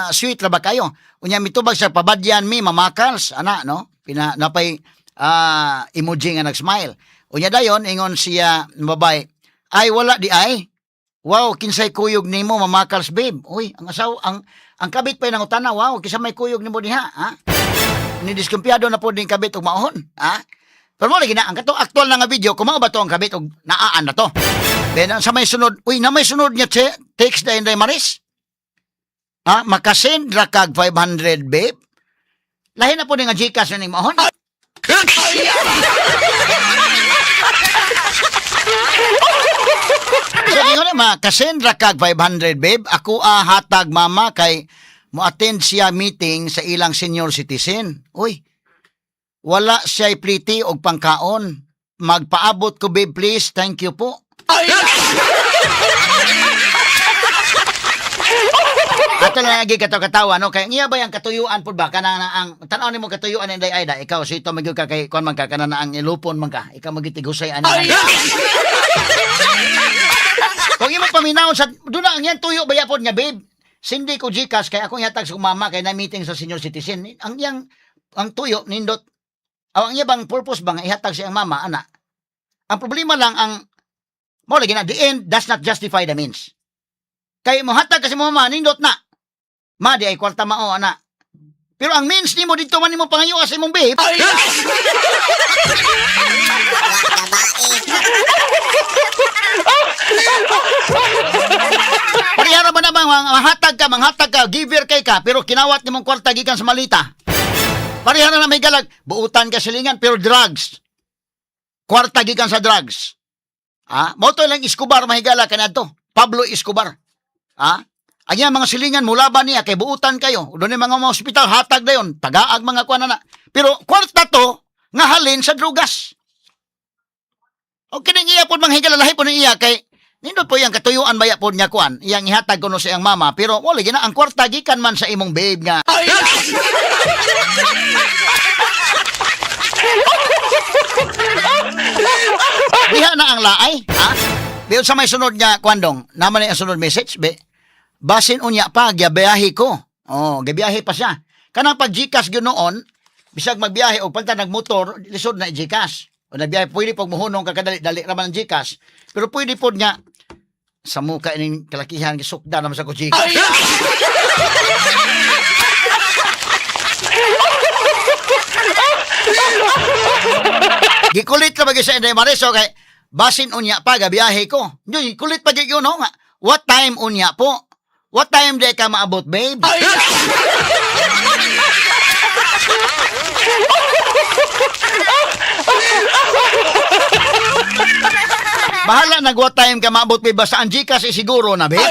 sweet ra ba kayo? Unya mitubag sa pabadyan mi mamakals ana, no? Pina napay emoji nga nag-smile. Unya dayon ingon siya ng babae, ay wala di ay. Wow, kinsay kuyog nimo mamakals babe. Uy, ang asawa ang kabit pa ng utana, wow, kinsa may kuyog nimo diha, ha? Ni diskumpiyado na po din kabit og maohon, ha? Pero mo lagi na ang katong aktual na nga video, kumao ba to ang kabit og naaan na to? Then ang sa may sunod, uy, na may sunod niya text dahil day Maris. Ha, makasend ra kag 500 babe. Lahi na po ni nga GCash na ning maohon. So ingon na makasend ra kag 500 babe. Ako a hatag mama kay mo attend siya meeting sa ilang senior citizen. Uy. Wala siya'y pliti og pangkaon. Magpaabot ko babe please. Thank you po. Ato lang lagi kato katawa no kay ngiya ba yang katuyuan pud ba kana na ang tan-aw nimo katuyuan inday ay da ikaw sito magyud ka kay kuan man ka kana na ang ilupon man ka ikaw magitigusay ani. Kung imo paminaw sa doon na ang yan tuyo ba yapon nga babe. Sindi ko GCash kay akong ihatag sa mama kay na meeting sa senior citizen. Ang yang ang tuyo nindot. Aw ang iya bang purpose ba nga ihatag sa iyang mama ana. Ang problema lang ang mo lagi na the end does not justify the means. Kay mohatag kasi mo mama nindot na. Ma di ay kwarta mao ana. Pero ang means nimo dito man nimo pangayo sa imong babe. Wa ka ba eh? Parehara ba na bang manghatag ka, giver kay ka, pero kinawat nimong kwarta gikan sa malita. Parehara na may galag, buutan ka silingan, pero drugs. Kwarta gikan sa drugs. Ah, mao to lang Escobar mahigala kanadto. Pablo Escobar. Ah, ang iyang mga silingan mulaban niya kay buutan kayo. Doon yung mga ospital hatag dayon, tagaag mga kuan na. Pero kwarta to nga halin sa drugas. O kining iya pod manghigala lahi po ni iya kay nindot po iyang katuyuan baya pod niya kuan. Iyang ihatag kuno sa iyang mama pero wala gina ang kwarta gikan man sa imong babe nga. Diha na ang laay, ha? Biyon sa may sunod nga kwandong, naman ang sunod message, be. Basin unya pa, gibiyahe ko. Oh, gibiyahe pa siya. Kanang pag GCash gyud noon, bisag magbiyahe og panta nagmotor, lisod na i-GCash. O nagbiyahe, pwede pag muhunong ka kadali, dali ra man ang GCash. Pero pwede pod nga, sa muka ining kalakihan, gisukda naman sa ko GCash. Gikulit ka ba sa Inday Mariso kay basin unya pa gabiyahe ko. Yun, gikulit pa gyud no nga. What time unya po? What time day ka maabot, babe? Bahala nag what time ka maabot, babe. Basta ang Gcash eh, siguro na, babe.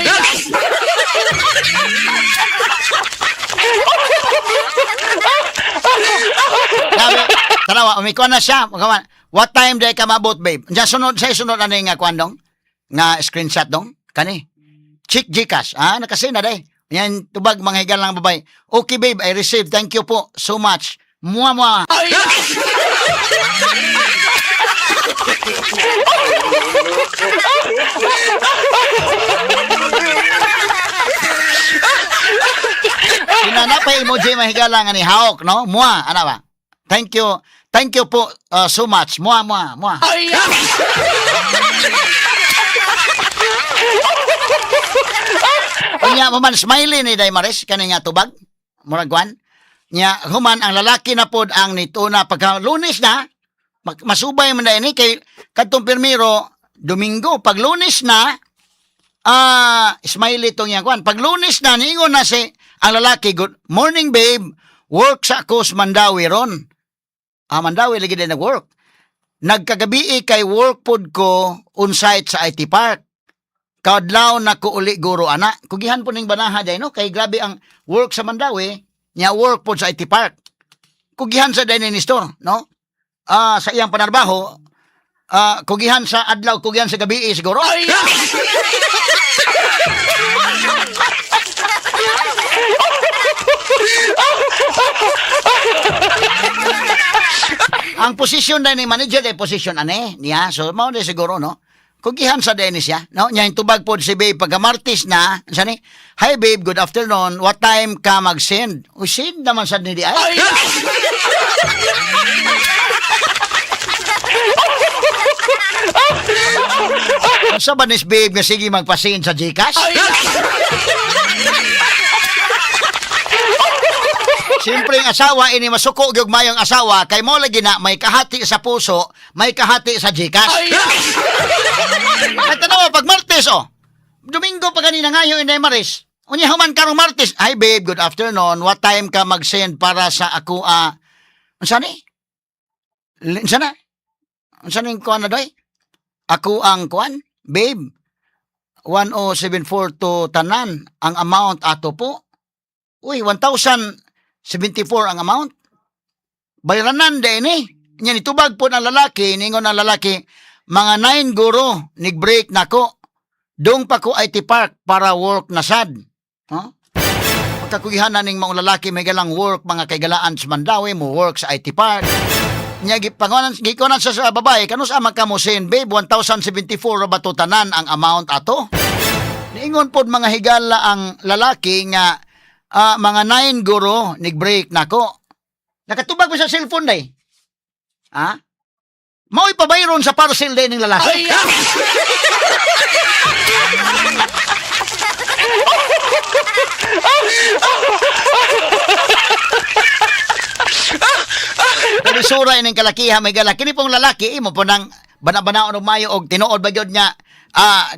Sabi, tanawa, umikuan na siya. Magawan. What time day ka maabot, babe? Diyan sunod, sa sunod ano yung nga kuan dong? Nga screenshot dong? Kani? Chick Gcash. Ah, nakasend na day. Yan, tubag, mga higal lang babay. Okay, babe, I received. Thank you po so much. Mua, mua. Sinana pa emoji mahigala nga ni Hawk, no? Mua, ano ba? Thank you. Thank you po so much. Mua, mua, mua. Unya mo man smiley ni Day Maris kani nga tubag. Murag kwan. Nya human ang lalaki na pod ang nituna pagka Lunes na masubay man na ini kay kadtong pirmiro Domingo pag Lunes na smiley tong iyang kwan. Pag Lunes na niingon na si ang lalaki, good morning babe. Work sa ako sa Mandawi ron. Ah, Mandawi lagi din nag-work. Nagkagabi kay work pod ko on site sa IT Park. Kadlaw na ko uli guro ana. Kugihan po ning banaha day no kay grabe ang work sa Mandawi, nya work pod sa IT Park. Kugihan sa day ni Nestor, no? Ah, sa iyang panarbaho, kugihan sa adlaw, kugihan sa gabi siguro. Ang posisyon na ni manager ay posisyon ane niya. So mao na siguro no. Kugihan sa Dennis siya, no? Nya tubag pod si babe pagka Martes na, unsa ni? Hi babe, good afternoon. What time ka mag-send? O send naman sad ni di ay. Unsa ba nis babe nga sige magpa-send sa GCash? Siyempre ang asawa ini masuko gyud mayong asawa kay mo lagi na may kahati sa puso, may kahati sa GCash. Ay tanawa pag Martes oh. Domingo pa kanina ngayon Inday Maris. Unya human karong Martes. Hi babe, good afternoon. What time ka mag-send para sa ako unsa ni? Unsa na? Unsa ning kuan na doy? Ako ang kuan, babe. 1074 to tanan ang amount ato po. Uy, 1,074 ang amount. Bayranan din eh. Nya nitubag po ng lalaki, ningon ang lalaki, mga 9 guro, nig-break nako. Doong pa ko IT Park para work na sad. Huh? Pagkakugihan na ning mga lalaki may galang work mga kaigalaan sa Mandawi mo work sa IT Park. Nya gipangonan gikonan sa babae kanus ama ka mo send babe 1074 ra ba to tanan ang amount ato? Niingon pod mga higala ang lalaki nga mga 9 guro nig-break nako. Nakatubag pa sa cellphone day. Ha? Mao'y pabayron sa parcel day ning lalaki. Pero sura ining kalakiha may gala. Kini pong lalaki imo po nang bana-banaon og mayo og tinuod ba gyud niya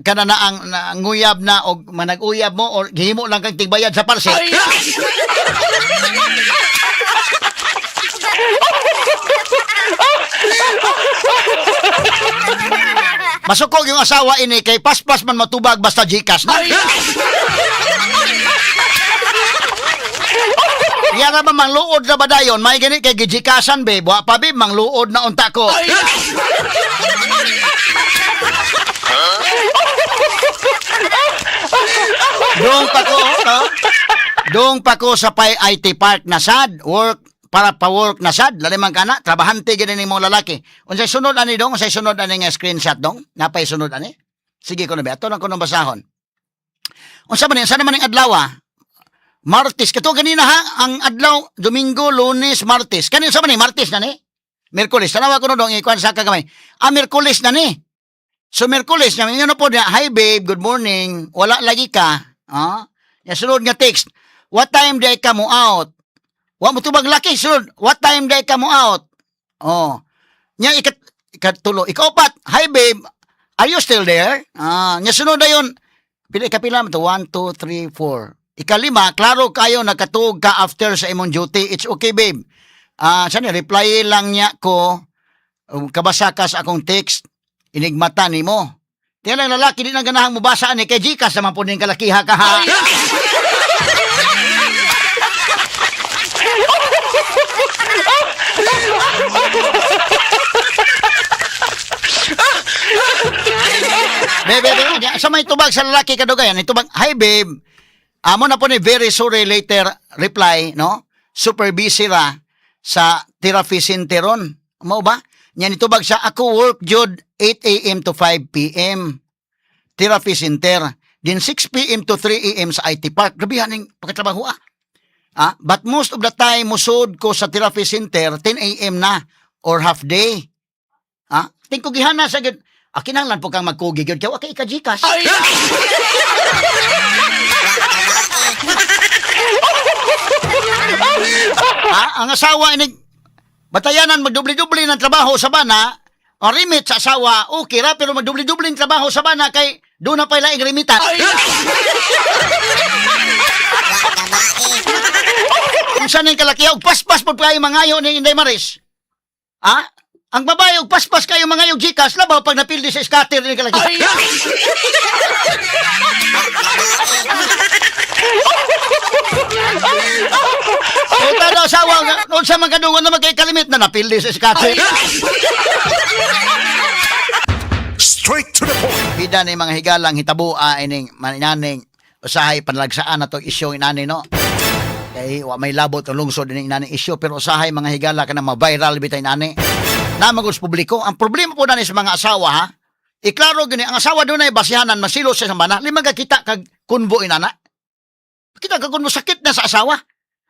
kana na ang nguyab na og manag-uyab mo or gihimo lang kang tigbayad sa parcel. Masukog yung asawa ini kay paspas man matubag basta GCash na. Yara ba mangluod na ba dayon? May gani kay gijikasan be. Wa pa be mangluod na unta ko. Dong pa ko, no? Dong pa ko sa pay IT Park na sad, work para pa-work na sad, laliman ka na, trabahante gini ni mong lalaki. Unsay sunod ani dong, unsay sunod ani nga screenshot dong? Napay sunod ani? Sige ko na ba, ato lang ko nang basahon. Unsa man ni, unsa naman ning adlaw ah? Martes kato ganina ha, ang adlaw Domingo, Lunes, Martes. Kani unsa man ni Martes na ni? Miyerkules, tanawa ko no dong ikuan sa kagamay. Ah, Miyerkules na ni. So Miyerkules na ingon po niya, "Hi babe, good morning. Wala lagi ka." Ah? Ya sunod nga text, "What time day ka mo out?" Wa mo tubag laki sunod, "What time day ka mo out?" Oh. Nya ikat ikatulo, ikaupat, "Hi babe, are you still there?" Ah, nya sunod dayon. Pila ikapila man to? 1 2 3 4. Ikalima, klaro kayo nakatuog ka after sa imong duty. It's okay babe. Ah, sani reply lang niya ko kabasa ka sa akong text inigmata nimo. Tiyan lang lalaki di na ganahang mobasa ani kay GCash naman po ning kalakiha ka ha. Bebe, bebe, sa may tubag sa lalaki kadugayan, itubag, "Hi babe." Amo na po ni very sorry later reply, no? Super busy ra sa therapy centeron. Mao ba? Nya nitubag siya, "Ako work jud 8 a.m. to 5 p.m. Therapy center. Then 6 p.m. to 3 a.m. sa IT Park." Grabe ning pagkatrabaho ah. Ah, but most of the time musod ko sa therapy center 10 a.m. na or half day. Ah, tingko gihana sa gyud. Ah, kinahanglan po kang magkugi gyud kay wa kay ka GCash. Ah, ang asawa ini batayanan magdubli-dubli ng trabaho sa bana, o remit sa asawa, okay ra, pero magdubli-dubli ng trabaho sa bana kay doon na pala laing remitan. Kung saan yung kalaki, og paspas po kayo mangayo ni Inday Maris. Ah? Ang babae, og paspas kayo mangayo GCash, labaw pag napildi sa scatter ni kalaki. Puta na asawa, noon sa mga kadungon na magkakalimit na napildi sa scatter. Straight to the point. Bida ni mga higalang hitabua ining maninaning usahay panlagsaan na to isyu inani no. Kay wa may labot ang lungsod ining inaning isyu pero usahay mga higala kana ma-viral bitay inani. Namagos publiko. Ang problema po na ni sa mga asawa ha. Iklaro gini ang asawa dunay basihanan masilo sa bana lima ka kita kag kunbo inana. Kita kag kunbo sakit na sa asawa.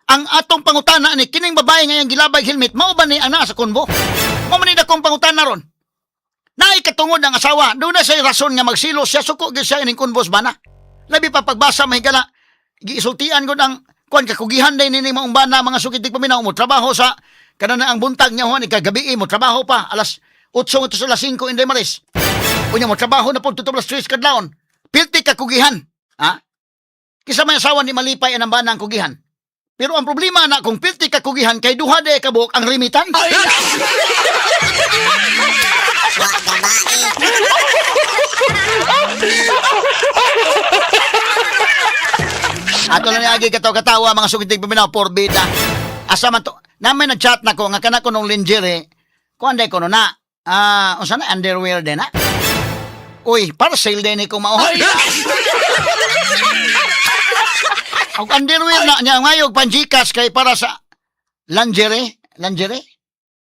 Ang atong pangutana ni kining babae nga iyang gilabay helmet mao ba ni ang naa sa kunbo? Mao man ni dakong pangutana ron. Naay katungod ang asawa, doon na siya'y rason nga magsilo siya, suko gyud siya ining kunbos bana. Labi pa pagbasa mahigala, giisultian ko ang kuan kakugihan day nini maong bana mga sukitig paminaw mo trabaho sa kanana ang buntag niya huan ikagabi mo trabaho pa alas 8 ngadto sa alas 5 Inday Maris. Unya mo trabaho na po tuto alas 3 kadlawon. Pilti kakugihan. Ha? Kisa may asawa ni malipay ang bana ang kugihan. Pero ang problema na kung pilti kakugihan kay duha day kabuok ang remitan. Ato lang niagi katawa-katawa mga sugitig paminaw porbida. Asa man to? Namay nag-chat na ko nga kana ko nung lingerie. Kuan day ko no na. Ah, unsa na underwear din na? Uy, para sale din ko mao. Og underwear na niya ngayog panjikas kay para sa lingerie, lingerie.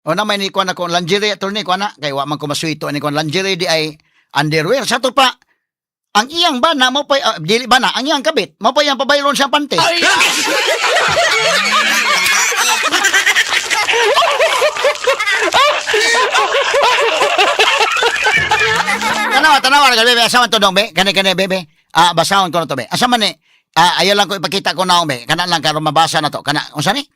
O na may ni kuan ako lingerie attorney kuan na kay wa man ko masuito ani kuan lingerie di ay underwear sa to pa. Ang iyang bana mo pa dili bana ang iyang kabit mo pa iyang pabayron siyang pante. Tanawa, tanawa, bebe. Asa man to dong, be? Kani, kani, bebe. Ah, basahon ko na to, be. Asa man ni? Ah, ayaw lang ko ipakita ko, Naomi. Kana lang karon mabasa na to. Kana unsa ni?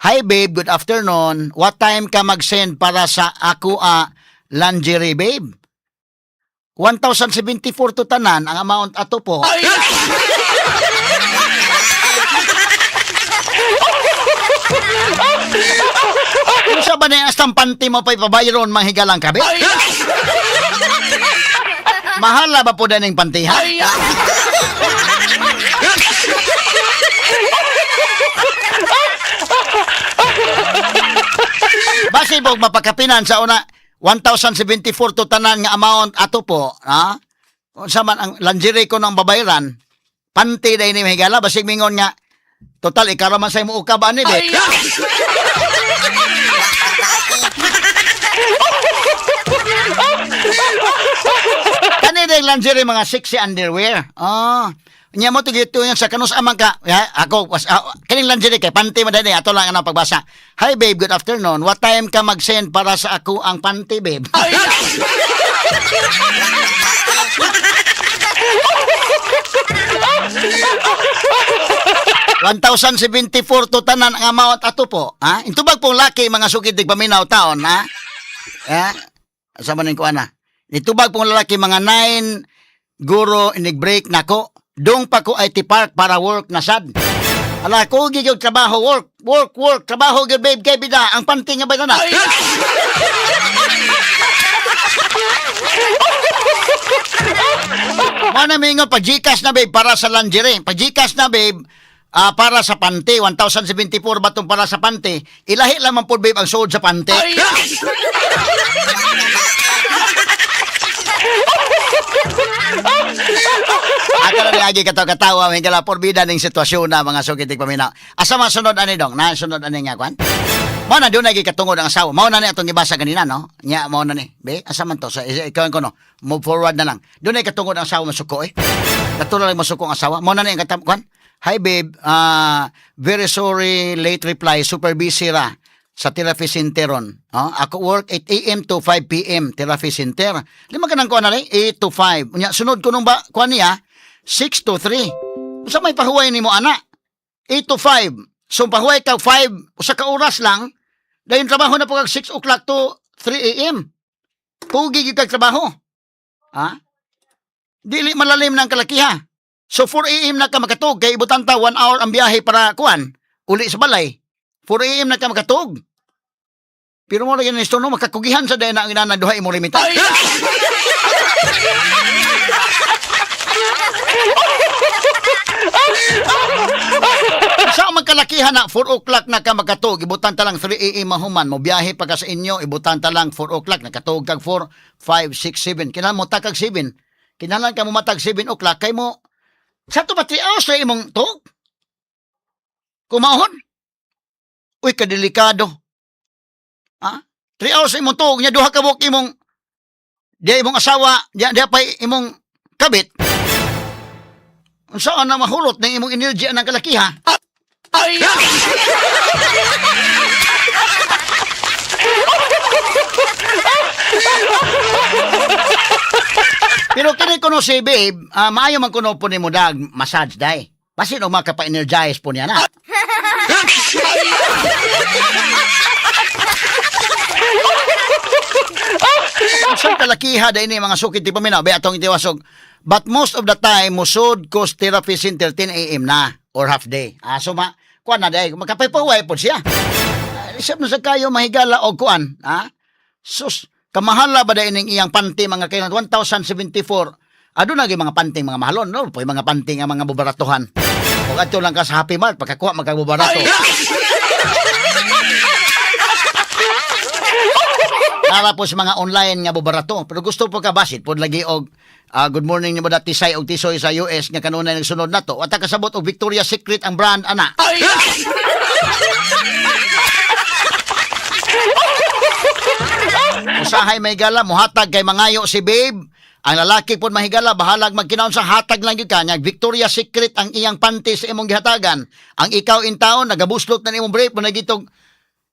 "Hi babe, good afternoon. What time ka mag-send para sa ako a lingerie, babe?" 1,074 to tanan ang amount ato po. Unsa ba na yung panty mo pa ipabayron manghigalang kabi? Mahala ba po ning panty, ha? Basi po mapakapinan sa una 1,074 to tanan nga amount ato po, ha? Unsa man ang lingerie ko ng babayran, panty dahil ni mahigala, basig mingon nga, total, ikaw man sa imo ukab ani, be. Kani dahil lingerie mga sexy underwear. Ah. Nya mo tigito yan sa kanus amang ka. Ya, ako was kaning lingerie kay panty man dani ato lang ang pagbasa. "Hi babe, good afternoon. What time ka mag-send para sa ako ang panty, babe?" 1,074 to tanan ang amount ato po. Ha? Intubag pong laki mga sukid paminaw taon, ha? Ha? Asa man ko ana? Nitubag pong lalaki mga 9 guro inig break nako. Dong pa ko IT Park para work na sad. Ala ko gigil trabaho, work, work, work, trabaho gyud, babe, kay bida ang panty nga ba na. Mana mingon pag Gcash na, babe, para sa lingerie. Pag Gcash na, babe, para sa panty 1074 ba tong para sa panty? Ilahi lamang po, babe, ang suod sa panty. Ako na lagi katawa-katawa, may gala porbida ning sitwasyon na mga sukitik paminaw. Asa man sunod ani dong? Na sunod ani nga kwan? Mao na doon katungod ang asawa. Mao na ni atong gibasa kanina, no? Nya mao na ni. Be, asa man to? Sa ikaw ko no. Move forward na lang. Doon ay katungod ang asawa masuko eh. Natural lang masuko ang asawa. Mao na ni ang katam kwan. "Hi babe, very sorry late reply, super busy ra sa therapy center ron. Oh, ako work 8 a.m. to 5 p.m. therapy center." Lima ka nang kuan na rin, 8 to 5. Unya sunod ko nung ba kuan niya 6 to 3. Unsa may pahuway nimo ana? 8 to 5. So pahuway ka 5, usa ka oras lang. Dayon trabaho na po kag 6 o'clock to 3 a.m. Pugi gyud kag trabaho. Ha? Dili malalim ng kalakiha. So 4 a.m. na ka makatug kay ibutan ta 1 hour ang biyahe para kuan uli sa balay. 4 a.m. na ka makatug. Pero mo lagi ni no makakugihan sa dayna ang inana duha imo limita. Sa magkalakihan na 4 o'clock na ka makatug, ibutan ta lang 3 a.m. mahuman, mo biyahe pa ka sa inyo, ibutan ta lang 4 o'clock, nakatug kag 4, 5, 6, 7. Kinahanglan mo takag 7. Kinahanglan ka mo matag 7 o'clock kay mo sa to ba 3 hours ra imong tug? Kumahon? Uy, kadelikado. Ha? 3 hours imong tuog nya duha ka buok imong diya imong asawa, diya, diya pa imong kabit. Unsa na mahulot ng imong energy ang kalakiha? Pero kini kuno si babe, maayo man kuno po nimo dag massage day. Basin og makapa-energize po niya na. Sa kalakiha day ni mga sukit di paminaw, be atong itiwasog. But most of the time, musod ko sa therapy center 10 a.m. na or half day. Ah, so ma, kuan na day, makapaypaway po siya. Isip na sa kayo mahigala og kuan, ha? Sus, kamahala ba day ning iyang panty mga kailan 1074. Aduna gyud mga panty mga mahalon, no? Poy mga panty nga mga bubaratuhan. Ug adto lang ka sa Happy Mart pagkakuha magkabubarato. Nara po sa mga online nga bubarato. Pero gusto po ka basit po lagi og good morning nimo dati say og tisoy sa US nga kanunay nagsunod nato. Wata kasabot og Victoria's Secret ang brand ana. Usahay may gala muhatag kay mangayo si babe. Ang lalaki po mahigala bahalag magkinaon sa hatag lang gyud ka nya Victoria's Secret ang iyang panty sa imong gihatagan. Ang ikaw in taon nagabuslot na nimong brief mo nagitog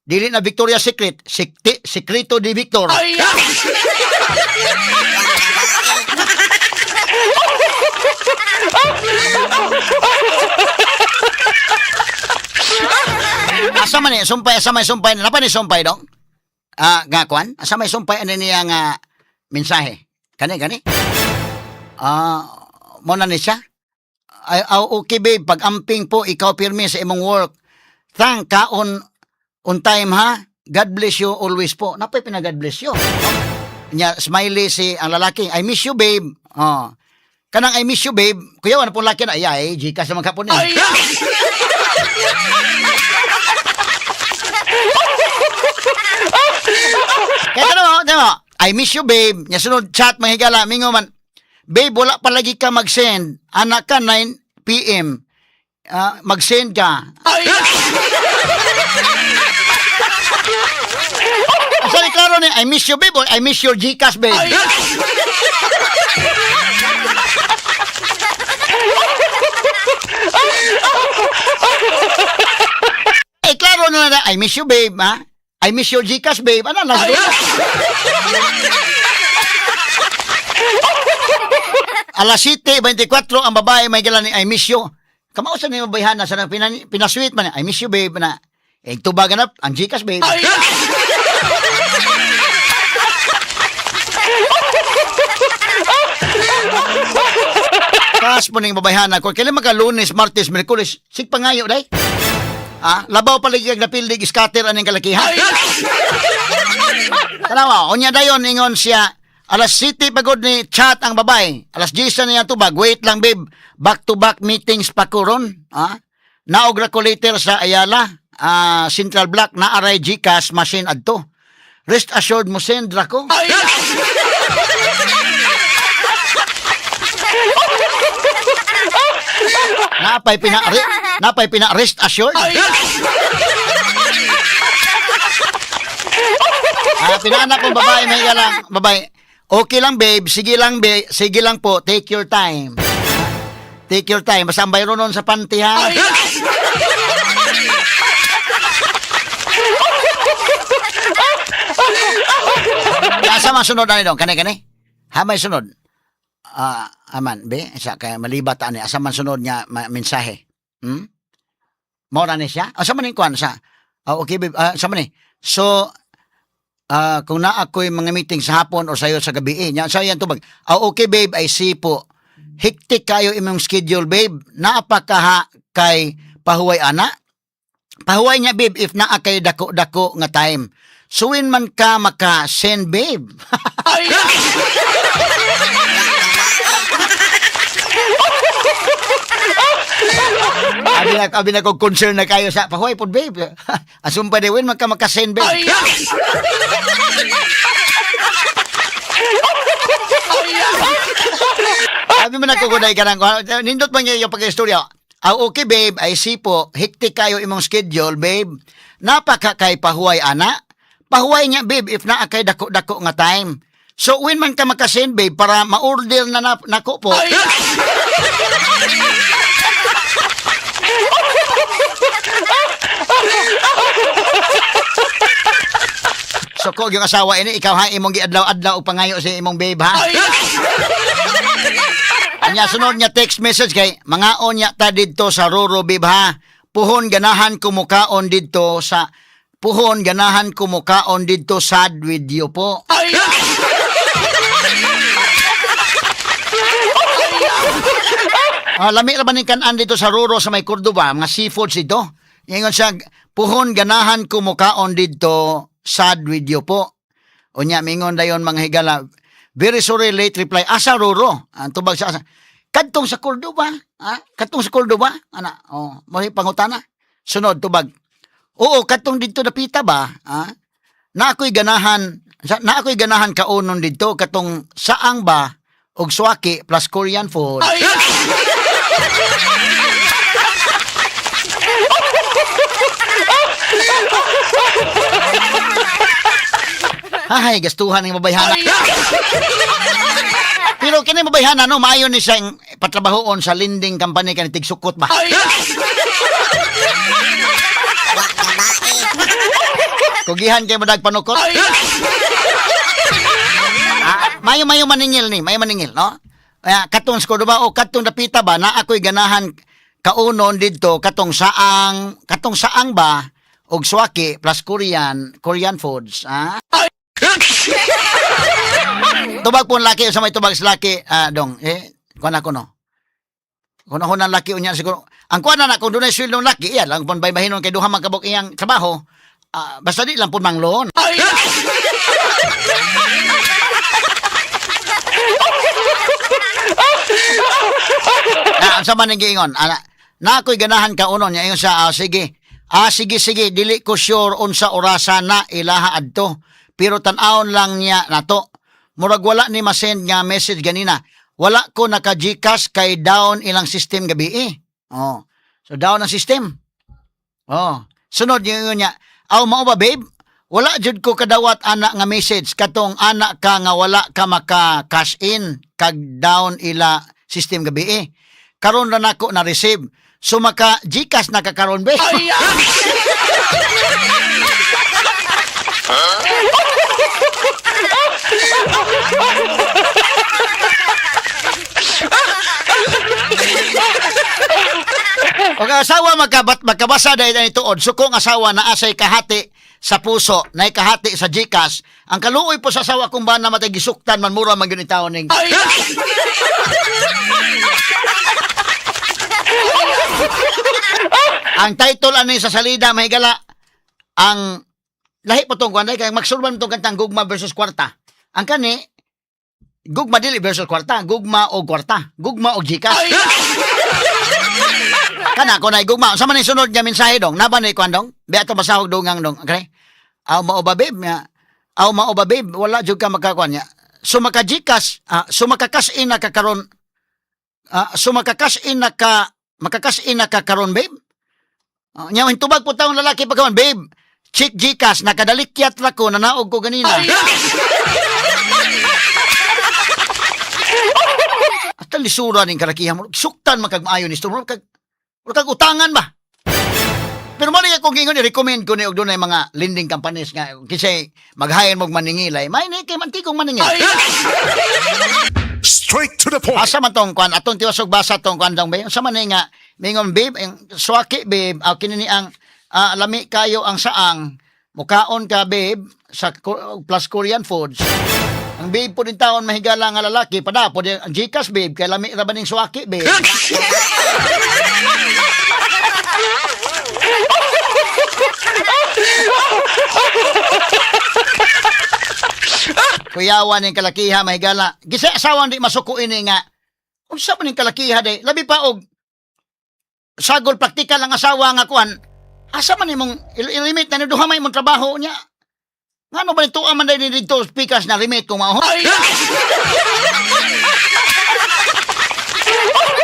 dili na Victoria's Secret, sikti, Secreto di Victor. Asa man ni sumpay, asa may sumpay, napa ni sumpay dong? Ah, nga kwan? Asa may sumpay ani niya nga mensahe? Kani kani? Ah, mo na ni siya? Ay, ah, okay babe, pag amping po ikaw pirmi sa imong work. Thank ka on time ha. God bless you always po. Napay pina God bless you. Nya smiley si ang lalaki. I miss you babe. Oh. Kanang I miss you babe. Kuya wala pong laki na ay ay Gcash naman kapon ni. Kaya tanong mo, tanong mo, I miss you, babe. Nya sunod chat, mga higala, mingo man, babe, wala palagi ka mag-send. Anak ka, 9 p.m. Ah, mag-send ka. Sorry, klaro ni, I miss you, babe, or I miss your Gcash, babe. Eh, klaro na na, I miss you, babe, ha? I miss your Gcash, babe. Ano, last day? Alas 7:24 ang babae may gala ni I miss you. Kamao sa ni mabayhana sa pinasweet man, I miss you, babe, na. Eh, tubagan na, ang Gcash, babe. Kas mo ning babayhana ko. Kailan maka Lunes, Martes, Miyerkules, sig pangayo day. Ah, labaw pa lagi kag napildig scatter aning kalakihan. Tanawa, unya dayon ingon siya alas 7 pagod ni chat ang babae. Alas 10 na niya tubag. Wait lang babe. Back to back meetings pa ko ron. Ah? Naog ra ko later sa Ayala, ah, Central Block na aray GCash machine adto. Rest assured mo send ra ko. Napay pina rest assured. Ah, pinaanak kong babae may lang, babae. Okay lang babe, sige lang babe, sige lang po, take your time. Take your time. Basta ang bayro nun sa panty ha. Asa man sunod ani dong? Kani kani? Ha may sunod? Ah, aman be, sa kay malibat ani asa man sunod nga mensahe. Mao ra ni siya? Asa man ni kuan sa? Ah, okay babe, ah, sa man ni? So ah, kung naa ko'y mga meeting sa hapon o sayo sa gabi, eh, nya sa yan tubag. Ah, okay babe, I see po. Hectic kayo imong schedule babe. Naa pa ka ha kay pahuway ana. Pahuway niya babe if naa kay dako-dako nga time. Suwin man ka maka-send babe. Abi na ko concern na kayo sa pahuway pod babe. Asum pa di win man ka maka-send babe. Sabi mo na kukuday ka ng, nindot man niya yung pag-istorya. Ah, okay babe, I see po, hectic kayo imong schedule babe. Napaka kay pahuway ana. Pahuway niya babe if naa kay dako-dako nga time. So when man ka makasend babe para ma-order na, na nako po. So ko yung asawa ini ikaw ha imong giadlaw-adlaw og pangayo sa imong babe ha. Anya sunod niya text message kay mangaon niya ta didto sa Roro babe ha. Puhon ganahan kumukaon didto sa puhon ganahan kumukaon didto sad with you po. Ah, lami ra ba ning kan-an dito sa Roro sa may Cordova, mga seafoods dito. Ingon siya, puhon ganahan kumukaon didto sad with you po. Unya mingon dayon mga higala. Very sorry late reply. Asa Roro? Ang tubag sa asa. Kadtong sa Cordova, ha? Kadtong sa Cordova, ana. Oh, mo pangutana. Sunod tubag. Oo, kadtong didto dapita ba? Ha? Na ako'y ganahan, na ako'y ganahan kaonon didto katong saang ba og swaki plus Korean food. Hay, gastuhan ng mabayhana. Pero kini mabayhana no, maayo ni siyang patrabahoon sa lending company kani tigsukot ba. Wa babae. Kugihan kay madag panukot. Ah, mayo mayo maningil ni, mayo maningil, no? Katong sa Cordoba o katong dapita ba na ako'y ganahan kaunon didto katong saang ba og swaki plus Korean Korean foods, ah? Tubag po ang laki sa may tubag sa laki, ah, dong eh kuan ako no. Kung ako ng laki unya siguro. Ang kuan na kung dunay sweldo ng laki, iya lang pon baybahinon kay duha man kabuk iyang trabaho. Ah, basta di lang pon manglon. Na ang sama ning giingon, ana, na ako'y ganahan ka unon niya ingon siya, ah, sige. Ah, sige sige, dili ko sure unsa orasa na ilaha adto. Pero tan-awon lang niya nato. Murag wala ni masend nga message ganina. Wala ko naka GCash kay down ilang system gabi eh. Oh. So down ang system. Oh. Sunod yung niya, aw mao ba babe? Wala jud ko kadawat ana nga message katong ana ka nga wala ka maka cash in kag down ila system gabi eh. Karon ra nako na receive. So maka GCash na ka karon babe. Og ang asawa magkabat magkabasa dahil ani tuod, so kung asawa na asay kahati sa puso, na kahati sa GCash, ang kaluoy po sa asawa kung ba na matay gisuktan man mura man gyud ni taon ning. Ang title ani sa salida mahigala ang lahi po tong kuan kay magsulban tong kantang Gugma versus Kwarta. Ang kani Gugma dili versus Kwarta, Gugma o Kwarta, Gugma o GCash. Kana ko na gugma. Unsa man ni sunod nga mensahe dong? Naba ni kuan dong? Bi ato basahog dungang dong. Okay? Aw mao ba babe? Nga, aw mao ba babe? Wala jud ka makakuan niya. So maka GCash, ah, so maka-cash in na ka karon. Ah, so maka-cash in na ka maka-cash in na ka karon babe. Nya tubag po taong lalaki pagkawan babe. Check GCash nakadalikyat ra ko nanaog ko ganina. At lisura ning kalakihan mo. Suktan man kag maayo ni Murag kag utangan ba? Pero mali akong gingon i-recommend ko ni og dunay mga lending companies nga kisay mag-hire mo og maningilay. May ni kay mantikong maningil. Straight to the point. Asa man tong kwan atong tiwasog basa tong kwan dong babe. Unsa man ni nga mingon babe ang swaki babe aw kini ni ang ah, lami kayo ang saang mukaon ka babe sa plus Korean foods. Ang babe po din taon mahigala nga lalaki pada po din ang GCash babe kay lami ra ba ning swaki babe. Kuyawan ning kalakiha mahigala. Gisa asawan di masuko ini nga unsa man ning kalakiha day labi pa og sagol praktikal ang asawa nga kuan. Asa man imong i-limit na ni duha may imong trabaho niya. Ngano ba nito man day dito pikas na limit kung mao.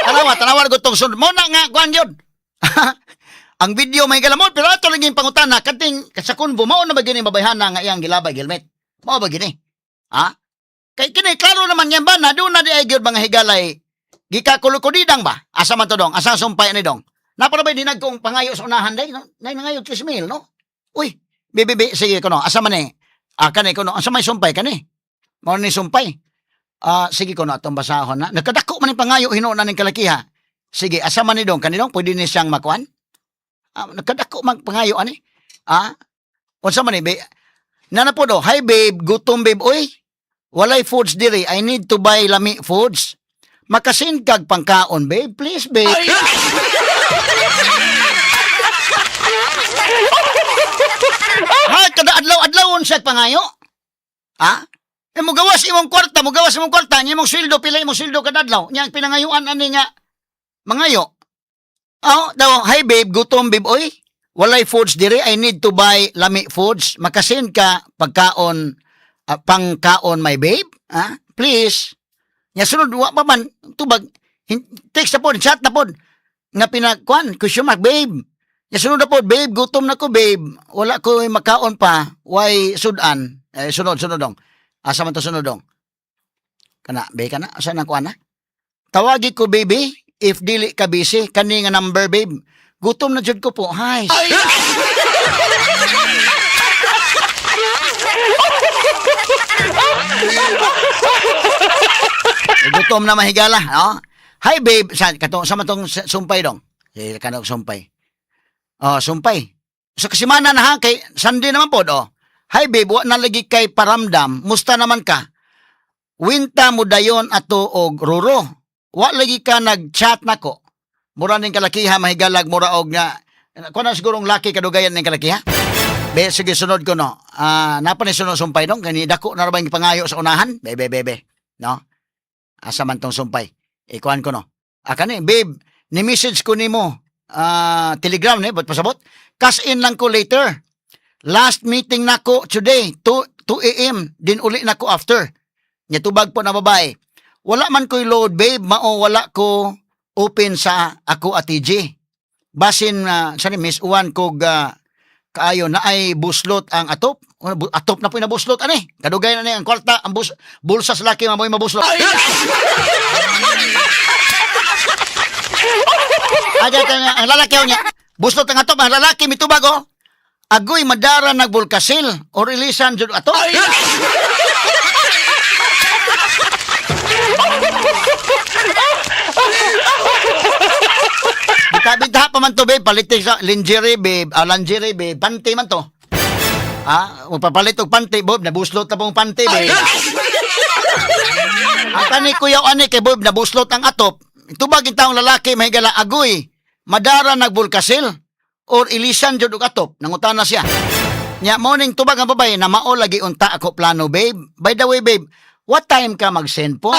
Tanawa, tanawa ko tong sunod. Mo na nga kuan yun. Ang video may galamot pero ato lang yung pangutana kating sa kunbo mao na ba gini babayhana nga iyang gilabay helmet. Mao ba gini? Ha? Kay kini klaro naman yan ba na doon na di ay gyud mga higalay gikakulukudidang ba? Asa man to dong? Asa sumpay ani dong? Napara ba dinag kong pangayo sa unahan day? No? Nay nangayo 3 mil, no? Uy, bibibi sige kuno. Asa man ni? Ah, kani kuno. Asa may sumpay kani? Mao ni sumpay. Ah, sige kuno atong basahon na. Nagkadako man ni pangayo hinuon na ning kalakiha. Sige, asa man ni dong? Kani dong pwede ni siyang makuan? Ah, nagkadako man pangayo ani. Ah, unsa man ni be? Nana po do, hi babe, gutom babe, uy. Walay foods diri. I need to buy lami foods. Makasin kag pangkaon, babe. Please, babe. Ha, kada adlaw-adlawon siya pangayo. Ha? Eh, mugawas imong kwarta, mugawas imong kwarta, nya imong sweldo, pila imong sweldo kada adlaw. Nya ang pinangayuan ani nga mangayo. Oh, daw, hi babe, gutom babe, oy. Walay foods diri, I need to buy lami foods. Makasin ka pagkaon, ah, pangkaon my babe. Ha? Please. Nya sunod wa pa man tubag text na pod, chat na pod nga pinakuan, question mark babe. Nya sunod na pod, babe, gutom na ko babe. Wala ko makaon pa. Why sudan? Eh, sunod, sunod dong. Asa man to sunod dong? Kana, babe kana, asa na kuan na? Tawagi ko baby if dili ka busy kani nga number babe. Gutom na jud ko po. Hi. Gutom na mahigala, no? Hi babe, sa kato sa matong sumpay dong. Eh kanog sumpay. Oh, sumpay. Sa kasimana na ha kay Sunday naman pod oh. Hi babe, wa na lagi kay paramdam. Musta naman ka? Winta mo dayon ato og ruro. Wa lagi ka nag-chat nako. Mura ning kalakiha mahigalag mura og nga kuno na sigurong laki kadugayan ning kalakiha. Be, sige, sunod ko, no. Ah, napa ni sunod sumpay dong kani dako na ra ba yung pangayo sa unahan? Be, be, be, be. No? Asa man tong sumpay? Ikuan ko no. Ah, kani, babe, ni message ko nimo. Ah, Telegram ni, ba't pasabot? Cash in lang ko later. Last meeting nako today, 2 2 a.m. Din uli nako after. Nya tubag po na babae. Wala man ko'y load, babe, mao wala ko open sa ako at TG. Basin na sa ni Miss Uwan kog kaayo na ay buslot ang atop. Atop na po na buslot ani. Kadugay na ni ang kwarta ang bus, bulsa sa laki mamoy mabuslot. Aga ka nga, ang lalaki ho niya. Buslot ang atop ang lalaki mitubag oh. Agoy madara nagbulkasil or ilisan jud ato. Bita-bita pa man to, babe. Palitik sa lingerie, babe. Ah, lingerie, babe. Panty man to. Ah, magpapalit og panty, babe. Nabuslot na pong panty, babe. Ang kani kuyaw ani kay babe, nabuslot ang atop. Tubag yung taong lalaki, mahigala, agoy. Madara nagbulkasil or ilisan jud og atop. Nangutana siya. Nya morning tubag ang babae na mao lagi unta ako plano, babe. By the way, babe, what time ka mag-send po?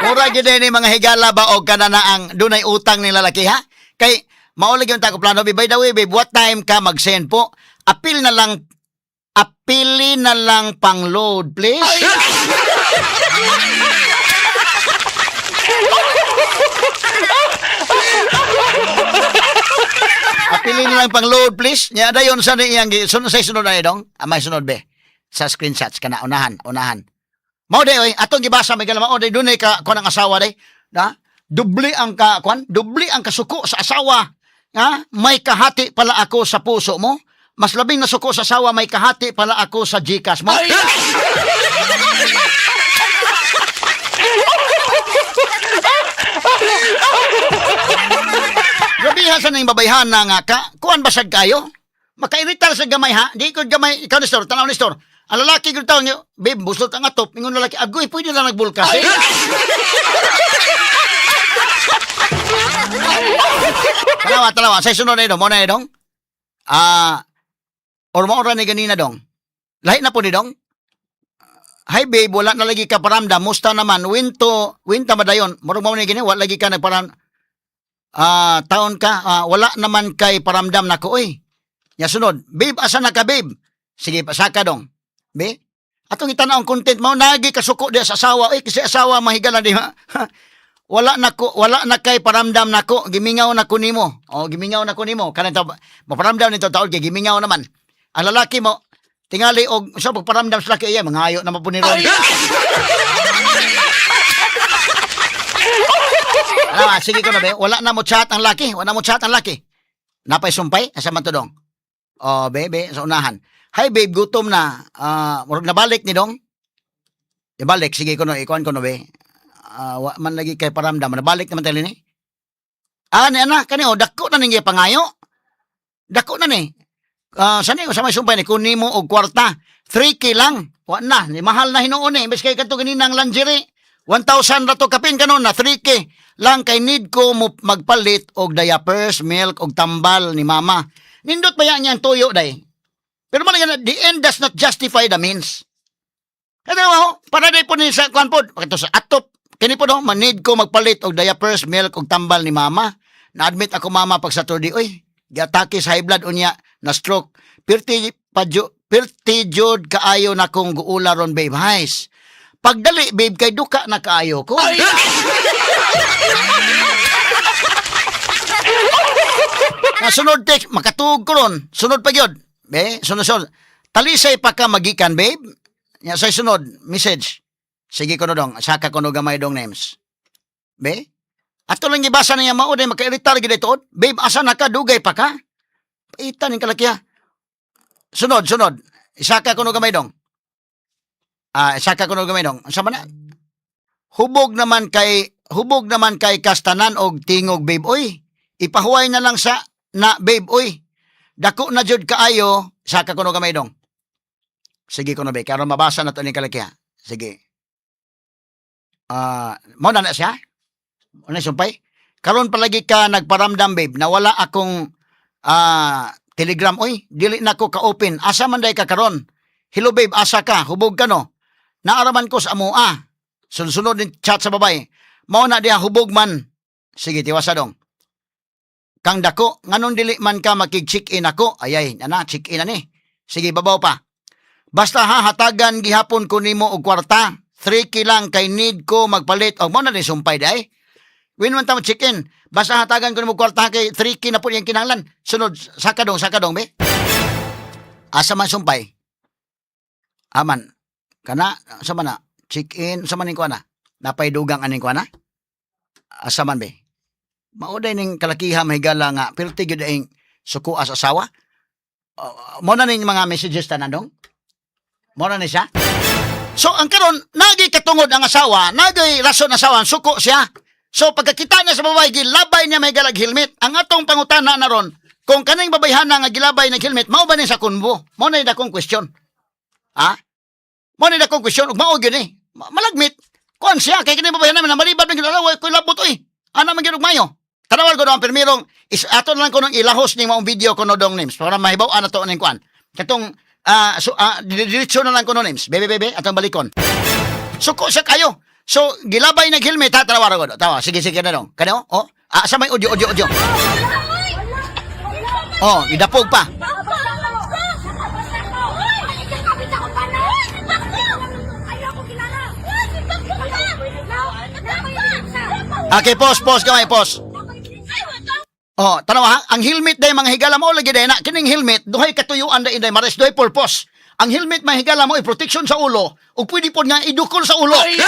Mura gyud ni mga higala ba og kana na ang dunay utang ni lalaki ha? Kay mao lagi unta ako plano, babe. By the way, babe, what time ka mag-send po? Apil na lang apili na lang pang load, please. Apili na lang pang load, please. Nya dayon sa ni iyang sunod sa sunod na dong. Amay sunod be. Sa screenshots kana unahan, unahan. Mao day oy, atong gibasa may mao day dunay ka kuan ang asawa day. Na? Dubli ang ka kuan, dubli ang kasuko sa asawa. Ha? May kahati pala ako sa puso mo. Mas labing nasuko sa asawa, may kahati pala ako sa GCash mo. Grabihan sa ning babayhan na nga ka, kuan ba sad kayo? Makairitar sa gamay ha? Di ko gamay, ikaw Nestor, tanaw Nestor. Ang lalaki ko taon niyo, babe, buslot ang atop. Ingon lalaki, agoy, pwede lang nagbulkas. Eh. Tanawa, tanawa. Sa sunod na dong, mo na dong. Ah, or maura ni ganina dong. Lahi na po ni dong. Hi babe, wala na lagi ka paramdam. Musta naman, winto, winta madayon. Murag mo ni gini, wala lagi ka nagparam ah, taon ka, wala naman kay paramdam nako oy. Ya sunod, babe, asa na ka babe? Sige, pasaka dong. Be? Atong itanaw ang content mo, nagi kasuko diya sa asawa. Oy, kasi asawa mahigala di ha. Wala na ko, wala na kay paramdam nako, gimingaw na ko nimo. O gimingaw na ko nimo. Kanang taw maparamdam nito taon kay gimingaw naman. Ang lalaki mo tingali og sa pagparamdam sa laki iya mangayo na mapuniro. Ano, sige ko na be, wala na mo chat ang laki, wala mo chat ang laki. Napay sumpay asa man to dong. Oh, bebe, sa unahan. Hi babe, gutom na. Ah, murag nabalik ni dong. Ibalik, sige ko no, ikuan ko no be. Ah, wa man lagi kay paramdam, nabalik naman tayo ni. Ah, ni ana kani oh, dako na ning pangayo. Dako na ni. Ah, sa ni sa may sumpay ni kunin mo og kwarta. 3K lang. Wa na, ni mahal na hinuon eh. Imbes kay kadto ganina ang lingerie. 1,000 ra to kapin kanon na 3K lang kay need ko mo magpalit og diapers, milk og tambal ni mama. Nindot ba yan ang tuyo day? Pero man the end does not justify the means. Kaya mo, para day po ni sa kwan po, ito sa atop, kini po no, manid ko magpalit og diapers, milk og tambal ni mama. Na-admit ako mama pag Saturday, oy, giatake sa high blood unya, na stroke. Pirti pa pirti jud kaayo na kong guula ron babe, hays. Pagdali babe kay duka na kaayo ko. Nasunod text, makatuog ko ron. Sunod pa gyud. Be, sunod sunod. Talisay pa ka magikan, babe. Nya say sunod, message. Sige ko no dong, saka ko no gamay dong names. Be? Ato lang gibasa niya mao day makairitar gid tuod. Babe, asa na ka dugay pa ka? Paitan ning kalakiha. Sunod, sunod. Isaka kuno gamay dong. Ah, isaka kuno gamay dong. Unsa man na? Hubog naman kay kastanan og tingog, babe oy. Ipahuway na lang sa na, babe oy. Dako na jud kaayo, saka kuno gamay dong. Sige kuno be, karon mabasa na to ni kalakiha. Sige. Ah, mo na na siya? Ano sumpay? Karon palagi ka nagparamdam, babe, na wala akong Telegram oy, dili na ko ka-open. Asa man day ka karon? Hello babe, asa ka? Hubog ka no? Naaraman ko sa amoa. Sunod-sunod din chat sa babae. Mao na diha, hubog man. Sige, tiwasa dong. Kang dako, nganong dili man ka makig-check-in ako? Ayay, ana, check-in na ni. Sige, babaw pa. Basta ha, hatagan gihapon ko nimo og kwarta. 3K lang kay need ko magpalit. Og mao na din sumpay day. When man ta mo check-in, basta hatagan ko nimo og kwarta kay 3K na po iyang kinahanglan. Sunod, saka dong be. Asa man sumpay? Aman. Kana, asa man na? Check-in, asa man ning kuana? Napay dugang aning kuana? Asa man be? Mao day ning kalakiha, mahigala, nga pilti gyud ang suko sa asawa. Mo na ning mga messages tanan dong. Mo na ni siya. So ang karon nagi katungod ang asawa, nagi rason ang asawa, suko siya. So pagkakita niya sa babae, gilabay niya, may galag helmet. Ang atong pangutana na ron, kung kaning babayhana nga gilabay ng helmet, mao ba ni sa kunbo? Mao na yung dakong question. Ha? Mao na yung dakong question, ug mao gyud eh. Malagmit. Kuan siya, kay kaning babayhana, malibad man gyud alaw, koy labot oy. Ana man gyud og mayo. Tanawal ko do ang pirmirong is ato na lang ko nung ilahos ning maong video ko no dong names para mahibaw ana to ning kuan. Katong so, diretso na lang ko no names. Bebe bebe atong balikon. Suko siya kayo. So gilabay nag helmet ha, tanawa ko. Tawa, sige sige na dong. Kano? Oh, sa may audio audio audio. Oh, idapog pa. Okay, pause, pause gamay, pause. Oh, tanawa ha, ang helmet day, mga higala, mo lagi day na kining helmet duhay katuyuan day inday mares duhay purpose. Ang helmet, mga higala, mo protection sa ulo ug pwede pod nga idukol sa ulo. Babae.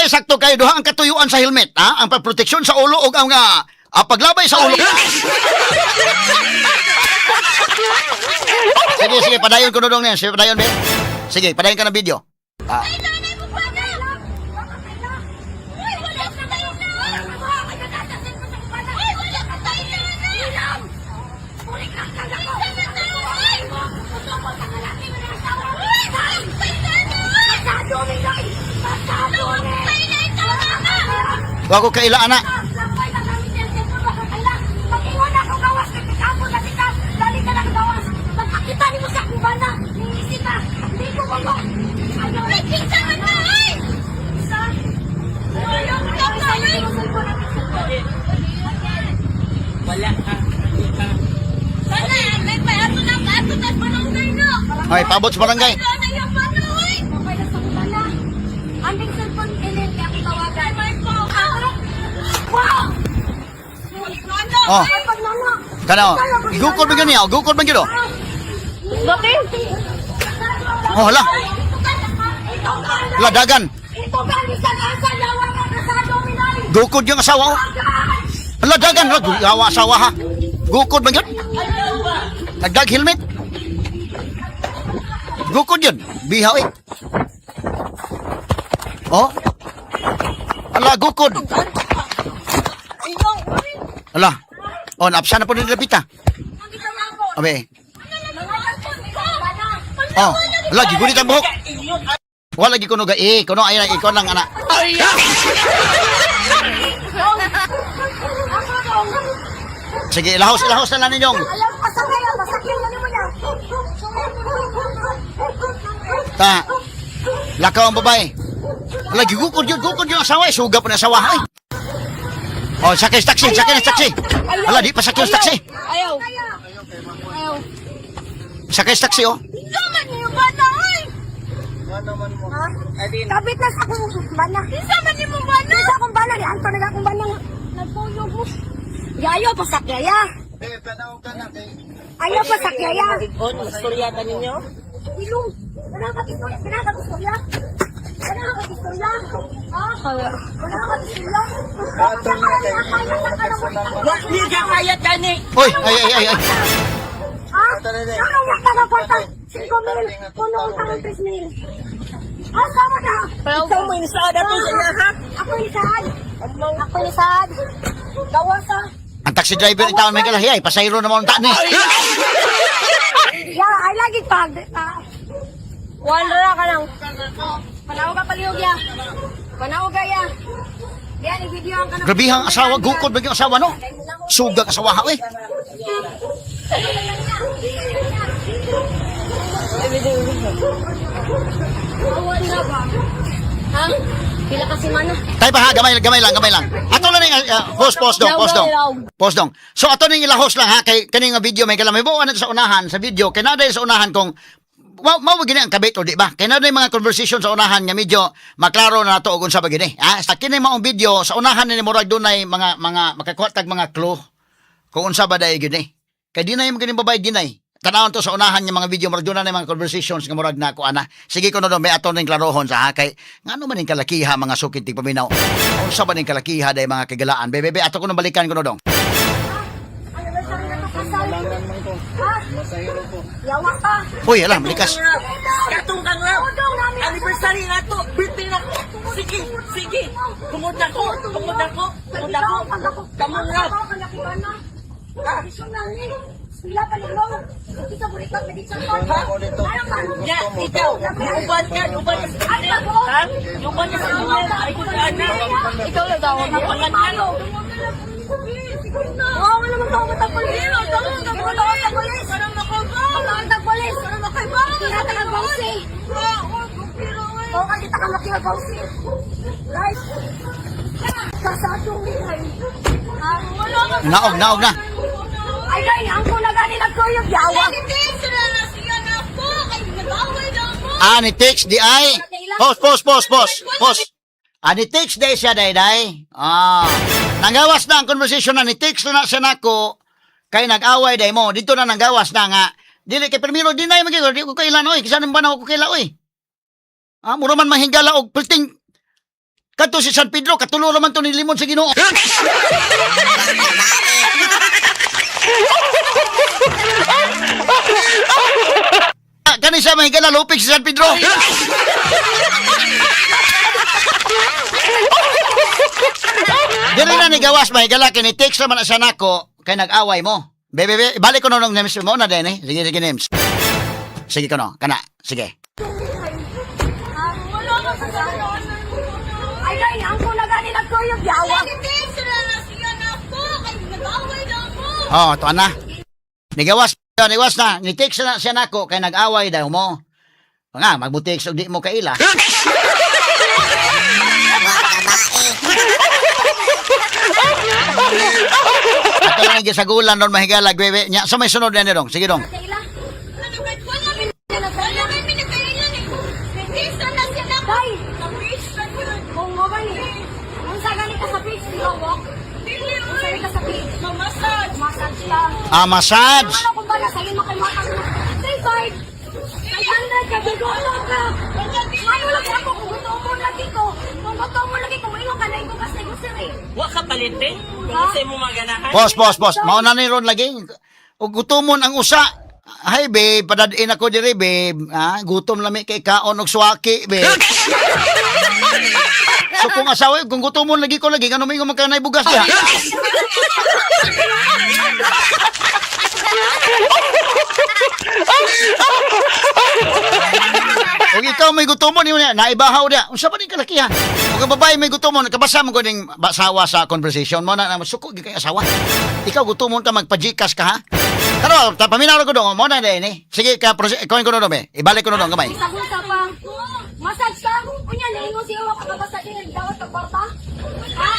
Sakto kayo duha ang katuyuan sa helmet, ha? Ang pagproteksyon sa ulo ug ang paglabay sa ulo. Sige, sige, padayon ko dong niyan. Sige, padayon, be. Sige, padayon ka ng video. Ah, wa ko kaila ana. Pag-ingon ako gawas, kay na kita, dali ka na gawas. Pagkakita nimo sa akong bana, ningisi ka, hindi ko mo. Ayaw, kinsa man na ay! Sa? Ayaw, ayaw, ayaw, Wala ka. Hindi ka. Sana, may pa-ato na, ato na, barangay no. Ay, paabot sa barangay. Ano na yung bana, oy? Okay na sa akong bana. Anding cellphone, Ellen, kaya akong tawagan. Wow! Oh. Ay, pagnana. Kana, gukod ba gyud niya? Gukod ba gyud oh? Dati! Oh, hala. Hala, dagan. Ito ka, sa asa, yawa ka kasado, minay. Gukod yung asawa oh. Hala, dagan, hala, yawa asawa ha. Gukod ba gyud? Nagdag helmet. Gukod yun. Bihaw eh. Oh. Ala, gukod. Ala. Oh, naapsa na po ni Lapita. Abe. Oh, ala, gigunit ang buhok. Wala gi kuno ga eh, kuno ay ikaw lang ana. Sige, ilahos, ilahos na lang ninyong. Alam, pasakay, pasakay na naman na. Ta. Lakaw ang babae. Ala, gigukod yun, gukod yun ang asawa. Eh. Suga po na asawa. Ay. Oh, sakay sa taxi, sakay na sa taxi. Ala, di pa sakay sa taxi. Ayaw. Ayaw. Sakay sa taxi, oh. Saman niyo bata, oy! Ha? Kabit na sa akong bana. Isa man ni mo bana. Isa akong bana, di anto na akong bana. Nagpuyog mo. Yayo pa sa yaya. Ayaw pa sa yaya. On, istorya ka ninyo? Ilong. Pinaka-istorya, pinaka-istorya. Wala ka istorya. Ha? Wala ka istorya. Wa di ka kaya tani. Oy, ay ay ay ay. Ha? Nakawak ka ng kwarta. 5 mil. Puno utang ng 3 mil. Ah, sama na. Ikaw mo inisaad ato sa iya ha. Ako ni Saad. Ako ni Saad. Gawas ah. Ang taxi driver in taon may kalahi ay pasahero naman ang ni. Yeah, I like it pag. Ah. One ra ka lang. Panaw ka palihog ya. Panaw ka ya. Diyan, i-video ang kanang. Grabihang asawa gukod ba yung asawa no? Sugag asawa ha, eh. Awa na ba? Ha? Pila ka semana? Tay pa ha, gamay gamay lang, gamay lang. Ato lang ning pause pause dong, pause dong. Pause dong. So ato ning ilahos lang ha kay kaning nga video may kalamay buo na sa unahan sa video kay naa sa unahan kung mao mao gini ang kabit o di ba? Kay naa mga conversation sa unahan nga medyo maklaro na nato og unsa ba gini. Ha? Sa kini maong video sa unahan ni murag dunay mga makakuha tag mga clue kung unsa ba dai gini. Kay di na yung gini babae dinay. Tanawon to sa unahan nga mga video murag dunay mga conversations nga murag na ko ana. Sige ko no may ato ning klarohon sa ha kay ngano man ning kalakiha mga sukit tig paminaw. Unsa ba ning kalakiha day mga kagalaan. Bebe be ato ko nang balikan ko no dong. Anniversary na to kasal. Ha? Yawa ka. Uy, ala malikas. Katong kang rap. Udong namin. Anniversary na to. Birthday na ko. Sige, sige. Tungod na ko, tungod na ko, tungod na ko. Kamong rap. Ya, ikaw. Uban ka, uban ka sa Ha? Uban ka sa inyo. Ay, ko na. Ikaw lang daw. Uban ka na. Oo, wala naman tao matang polis. Wala tao matang polis. Wala tao polis. Tira ka ng bawsi. Oo, kita ka makira bawsi. Guys, kasatong nilay. Naog naog na. Ay, gay, ang kuna gani nagkuyog yawa. Ani text di ay. Pause pause pause pause. Pause. Ani text day siya day day. Ah. Nanggawas na ang conversation na ni text na siya nako kay nag-away day mo. Dito na nanggawas na nga. Dili kay primero dinay man gyud di ko kailan oy. Kisan ba na ako kaila oy. Ah, mura man mahingala og perting kadto si San Pedro katulo ra man to ni limon sa Ginoo. Ah, kani siya mahingala lupig si San Pedro. Dili na ni gawas mahigala kini text naman na siya nako kay nag-away mo. Bebe, be, balik ko no nung names mo na din eh. Sige, sige names. Sige ko no, kana. Sige. Ay, gay, ang kuna gani nagkuyog yawa. Oh, to na. Nigawas, nigawas na. Ni text na siya nako kay nag-away daw mo. Nga, magbutik og di mo kaila. Ato lang gisagulan ron mahigala gwebe nya sa may sunod na ni dong. Sige dong. Day! Kung mo ba ni? Unsa gani ka sa beach, di ba walk? Unsa gani ka sa beach? Massage ka. Ah, massage. Ano kung bala sa'yo makalimutan mo? Say five! Ay, ano ka? Gulo ka! Ano lang ako kung gusto mo lagi ko. Kung gusto mo lagi ko, maingon ka na ikaw kasi grocery. Wa ka palite. Kung sa imo maganahan. Pause, pause, pause. Mao na ni ron lagi. Ug gutomon ang usa. Hi babe, padadin ako diri babe. Ah, gutom lami kay kaon og suwaki babe. So kung asawa, kung gutomon lagi ko lagi, ngano may magkanay bugas diha? Ug ikaw may gutomon nimo niya, naibahaw diha. Unsa ba ning kalakihan? Ug ang babae may gutomon, kabasa mo ko ning basawa sa conversation mo na, na suko gyud kay asawa. Ikaw gutomon ka magpa-Gcash ka ha? Pero ta paminaw ko dong mo na din eh. Sige ka kuhin ko dong eh. Ibalik ko dong gamay. Sa pa. Massage ka? Unya, naingon siya ako kabasa din. Dawat ka kwarta? Ha?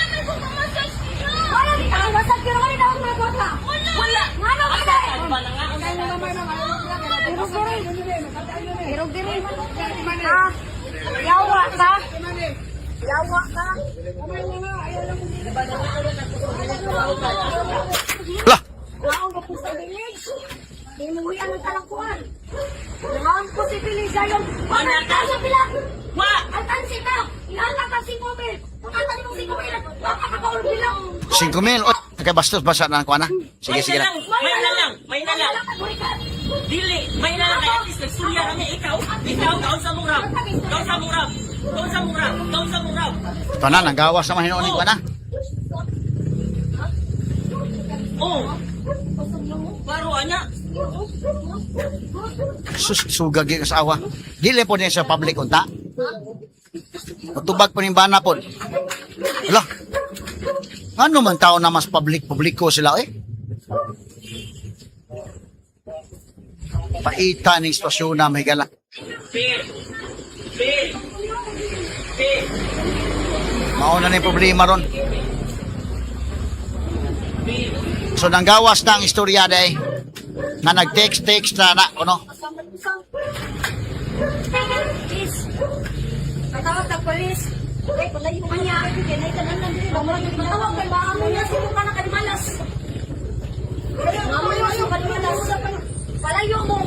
Wala di ka massage pero wala daw mga kwarta. Wala. Ngano ka dai? Pero diri. Pero diri. Ha? Yawa ka? Yawa ka? Lah, Naong ko sa village. Di mo huyan ang talangkuan. Naong ko si village ayon. Wala ka sa pila. Wa! Ang bisita. Ihatag kag 5,000. Panghatag nimo 5,000. Baka ka kaulog lang. 5,000. Oy, kay bastos basa na ang kuana. Sige, May sige na na. lang, may na lang, may na lang. Dili, may na lang kay at least nagsurya kami. Ikaw, ikaw, kaon sa mong rap. Kaon sa mong rap. Kaon sa mong rap. Kaon sa mong rap. Ito na, nanggawas naman hinuon ni kuana. Oh. Klaro ana. Sus, sugag yung asawa. Dili po niya sa public unta. Matubag po ning bana po. Ala. Ano man tao na mas public publiko sila eh? Paita ning sitwasyon na may gala. P. P. P. Mauna na yung problema ron. P. So nanggawas na ang istorya day na nag-text-text na na ano. Please. Patawag ta polis. Ay, palayo man niya. Kay tanan lang diri. Patawag kay maamo niya sino ka na kalimalas. Maamo niya sino kalimalas. Palayo mo.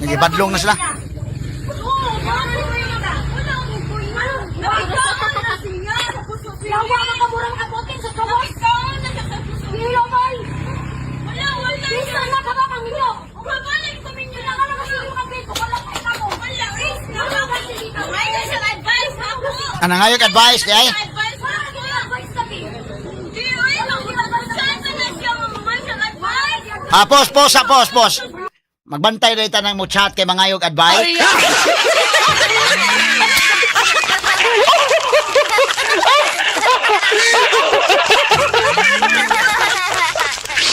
Nagibadlong na sila. Oo, paano mo yun na? Wala akong kuya. Yawa ka kamurang abutin sa kawas. Hilo man. Wala, wala. Bisa na ka ba kang inyo? Umabalik sa minyo na ka na kasi yung kapit. Wala ka mo. Wala. Wala ka dito. Ay, sa advice ako. Ang nangayog advice di ay. Advice ako. Advice kami. Di, ay, saan na siya mamamay sa advice? Ah, pos, pos, ah, pos, pos. Magbantay rin tanang mo chat kay mangayog advice.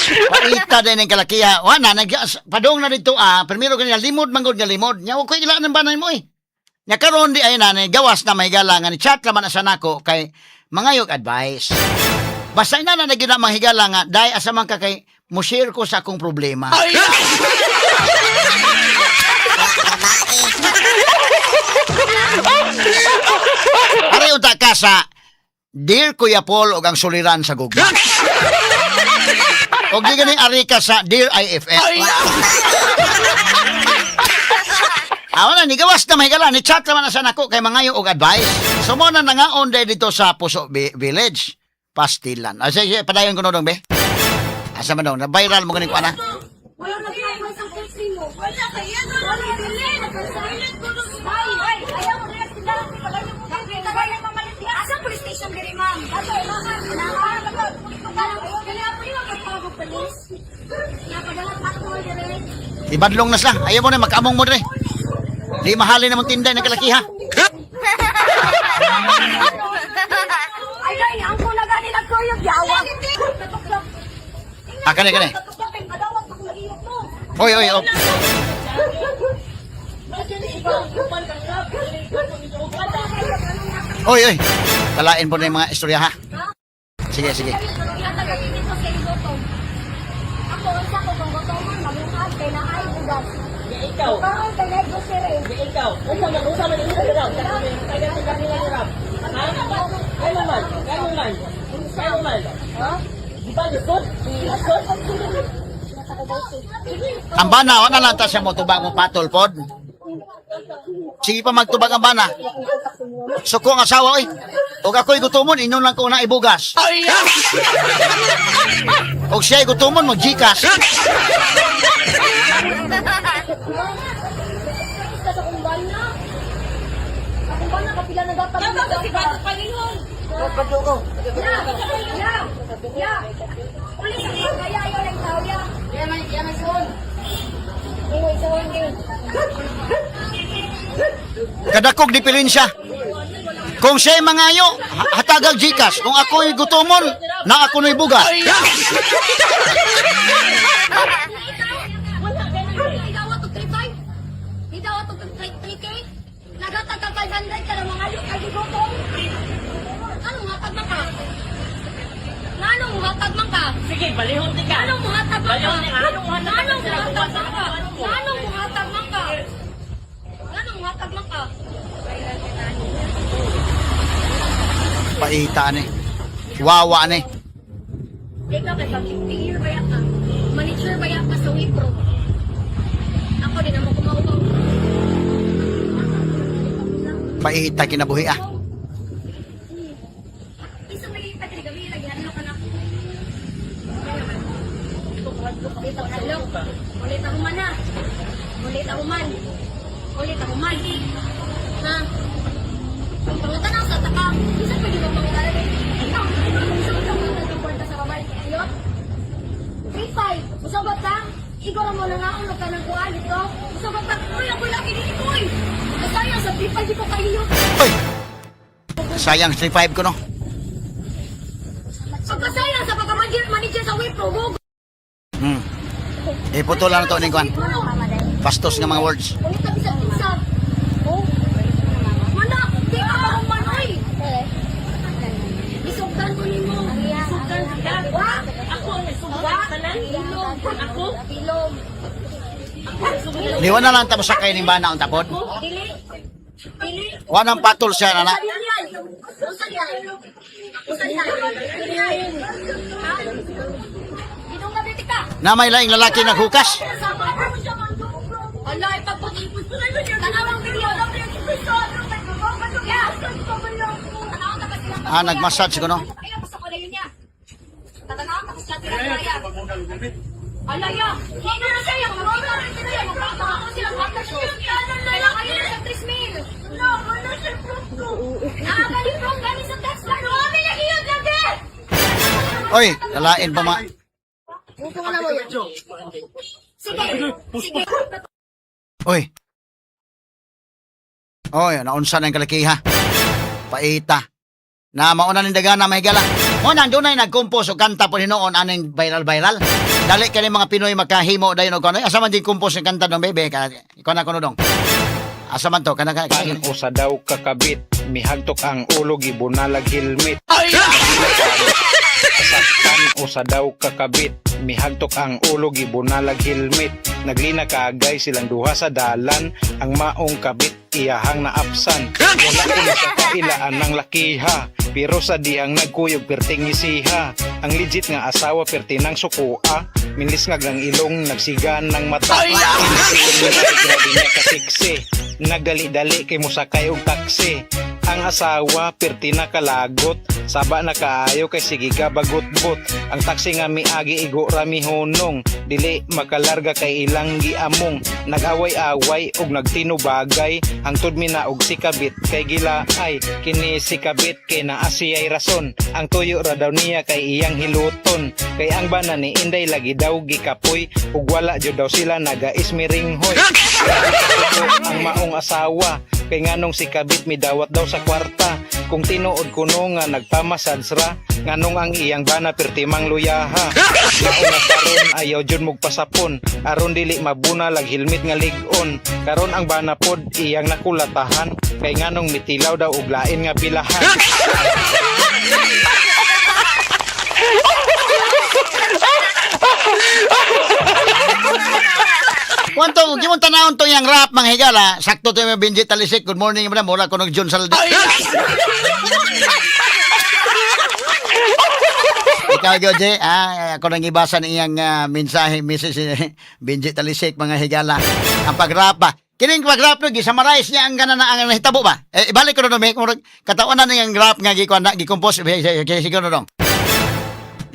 Paita din ang kalakiha. Wala, nag, padong na dito ah. Primero kanila, limod manggod nga limod. Nya, okay gila ng banay mo eh. Nya karon di ay nanay, gawas na may gala nga ni chat laman asa nako kay mangayog advice. Basta ina na nagina manghigala nga, dahil asa man ka kay mo share ko sa akong problema. Aray unta ka sa Dear Kuya Paul og ang suliran sa Google. Og di gani ari ka sa Dear IFM. Awa na, nigawas na mahigala. Ni chat naman na sa nako kay mangayo og advice. So mo na nangaon day dito sa Puso Village. Pastilan. Ah, sige, sige, padayon ko no dong, be. Asa man dong, na-viral mo ganing kuana. Wala nag-advice ang text mo. Wala kaya. Wala dili. Nag-silent ko nung Ay, ay, ayaw mo rin sila. Palayo mo. Kaya mamalit. Asa police station diri, ma'am? Ato, Ibadlong na sila. Ayaw mo na, magkaamong mo dire. Di mahalin na mong tinday ng kalakiha. Ay, ay, ang ko na gani nagkuyog yawa. Ah, kani, kani. Oy, oy, oh. Oy, oy. Talain po na yung mga istorya, ha? Sige, sige. Ako, unsa ko kung gutomon, maglungag kay naay bugas. Di ikaw. Karon kay naay grocery. Di ikaw. Unsa man unsa rap. Kaya sa kanila rap. Ha? Kaya man, kaya man. Kaya man. Ha? Di ba lisod? Lisod? Ang bana, wala lang ta siya mo tubag mo patol pod. Sige pa magtubag ang bana. Suko ang asawa, oy. Og ako'y gutomon, inon lang ko na ibugas. Og siya'y gutomon, mag-Gcash. Sa akong bana. Akong bana kapila nagatabang. Tama si Bato Palihon. Ya, ya, ya. Ulit ang kaya ayaw lang tao ya. Ya man, ya man suon. Ingoy suon gyud. Kadakog diferensya. Kung siya'y mangayo, hatagag Gcash. Kung ako'y gutomon, na ako na'y bugas. Wala ganun. Hidawa to 35. Hidawa to 3K. Nagatag ka 500 ka lang mga ayok ay gigutom. Anong hatag man ka? Anong hatag man ka? Sige, balihon di ka. Anong muhatag man ka? Balihon di ka. Anong muhatag man Anong ka? muhatag man ka? Anong muhatag man ka? Anong muhatag man ka? Paita ni. Wawa ni. Ikaw kay pag 50 year ba ka? Manager ba ka sa Wipro? Ako din naman kumaupaw. Paita kinabuhi ah. Isa magiging patri gabi lagi ano ka na. Ulit ako hadlok. Ulit ako man na. Ulit ako man. Ulit ako man. Ha? Pangutan ako sa taka. Isa pwede ba pangutan? Ikaw, isa ka ng kwarta sa kamay. Ayot? 3-5. Musabat ta. Igor mo na nga ang nagkanang kuan ito. Musabat ta. Uy, ako lagi dito uy. Nasayang sa 3-5 di ko kayo. Uy! Sayang 3-5 ko no. Pagkasayang sa pagka-manager manager sa Wipro, go. Iputol lang to ning kuan. Bastos nga mga words. Ulit na bisag isa. Oh. Mana, di ka ba manoy? Isugdan ko nimo. Isugdan ka. Wa? Ako ang nagsugat tanan. Ilog. Ako? Ilog. Ako ang nagsugat. Di wala lang tapos sakay ning bana unta pod. Dili. Dili. Wa nang patol siya na. Usa diyan. Usa diyan. Usa diyan. Ha? Idong na beauty ka. Na may laing lalaki naghukas. Ala, ipagput. Tanawang video. Yeah. Ah, nag-massage ko, no? Ayun, gusto ko na yun niya. Tatanawang tapos siya tinataya. Ala, ya. Hindi na siya. Yung mga Kailangan kayo na sa 3 mil. No, wala siya Nakagaling from galing sa text line. Wala lagi yun, lagi! Oy, lalain pa ma. Sige, sige. Oy. Oy, naunsa na yung kalakiha. Paita. Na mauna ning dagana may gala. Mo nang dunay nagkompose og kanta po hinuon aning viral-viral. Dali kani mga Pinoy makahimo dayon og kuno. Asa man din compose ng kanta dong bebe ka. Ikaw na kuno dong. Asa man to kana ka. Pan usa daw kakabit, mihagtok ang ulo gibunalag helmet. Saktan usa daw kakabit, mihagtok ang ulo gibunalag helmet. Naglina kaagay silang duha sa dalan, ang maong kabit iyahang naapsan. Wala ko na sa kailaan ng lakiha, pero sa dihang nagkuyog perting isiha. Ang legit nga asawa perti ng sukua, minlisngag ng ilong nagsigan ng mata. Grabe niya kasiksi, nagdali-dali kay musakay og taksi. Ang asawa perti na kalagot, saba na kaayo kay sige ka bagutbot. Ang taksi nga miagi igo ra mihunong, dili makalarga kay ilang giamong. Nag-away-away og nagtinubagay, hangtod mi na og sikabit kay gilaay. Kini sikabit kay naa siya'y rason, ang tuyo ra daw niya kay iyang hiluton. Kay ang bana ni Inday lagi daw gikapoy, ug wala jud daw sila nagaismiringhoy. Ang maong asawa kay nganong si kabit midawat daw sa kwarta. Kung tinuod kuno nga nagpamasads ra, nganong ang iyang bana pertimang luyaha. Mao nga karon ayaw jud mugpasapon, aron dili mabuna lag helmet nga lig-on. Karon ang bana pod iyang nakulatahan, kay nganong mitilaw daw og lain nga bilahan. Kwanto gimong tanawon to yang rap mga higala. Sakto to yung Benji Talisik. Good morning madam. Mura ko John Saldi. Ikaw, Goje, ah, ako nang ibasa ng iyang mensahe, Mrs. Benji Talisik, mga higala. Ang pag-rap ba? Kining pag-rap no, gisummarize niya ang gana na ang nahitabo ba? Eh, ibalik ko na no, may katawan na niyang rap nga gikuan na, gikompose, eh, siguro dong.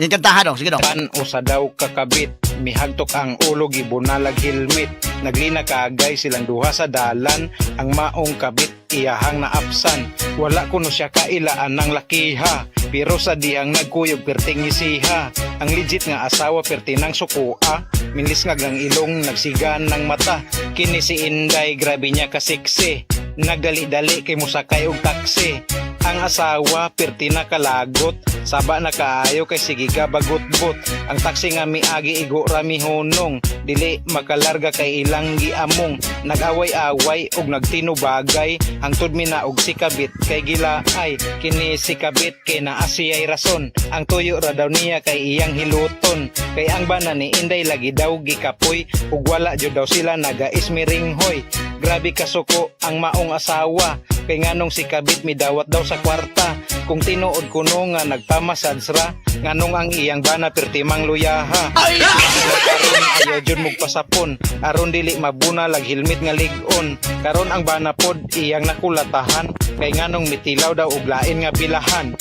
Yung kantahan dong, sige dong. Pan usa daw kakabit, mihagtok ang ulo gibunalag helmet. Naglina kaagay silang duha sa dalan, ang maong kabit iyahang naapsan. Wala kuno siya kailaan ng lakiha, pero sa dihang nagkuyog perting isiha. Ang legit nga asawa perti ng sukua, minlisngag ng ilong nagsigan ng mata. Kini si Inday grabe niya kasiksi, nagdali-dali kay musakay og taksi. Ang asawa perti na kalagot, saba na kaayo kay sige ka bagutbot. Ang taksi nga miagi igo ra mihunong, dili makalarga kay ilang giamong. Nag-away-away og nagtinubagay, hangtod mi na og sikabit kay gilaay. Kini sikabit kay naa siya'y rason, ang tuyo ra daw niya kay iyang hiluton. Kay ang bana ni Inday lagi daw gikapoy, ug wala jud daw sila nagaismiringhoy. Grabe kasuko ang maong asawa, Kay nganong si kabit midawat daw sa kwarta. Kung tinuod kuno nga nagpamassage ra, nganong ang iyang bana pertimang luyaha. Karon ayaw jud mugpasapon, aron dili mabuna lag helmet nga lig-on. Karon ang bana pod iyang nakulatahan, kay nganong mitilaw daw og lain nga bilahan.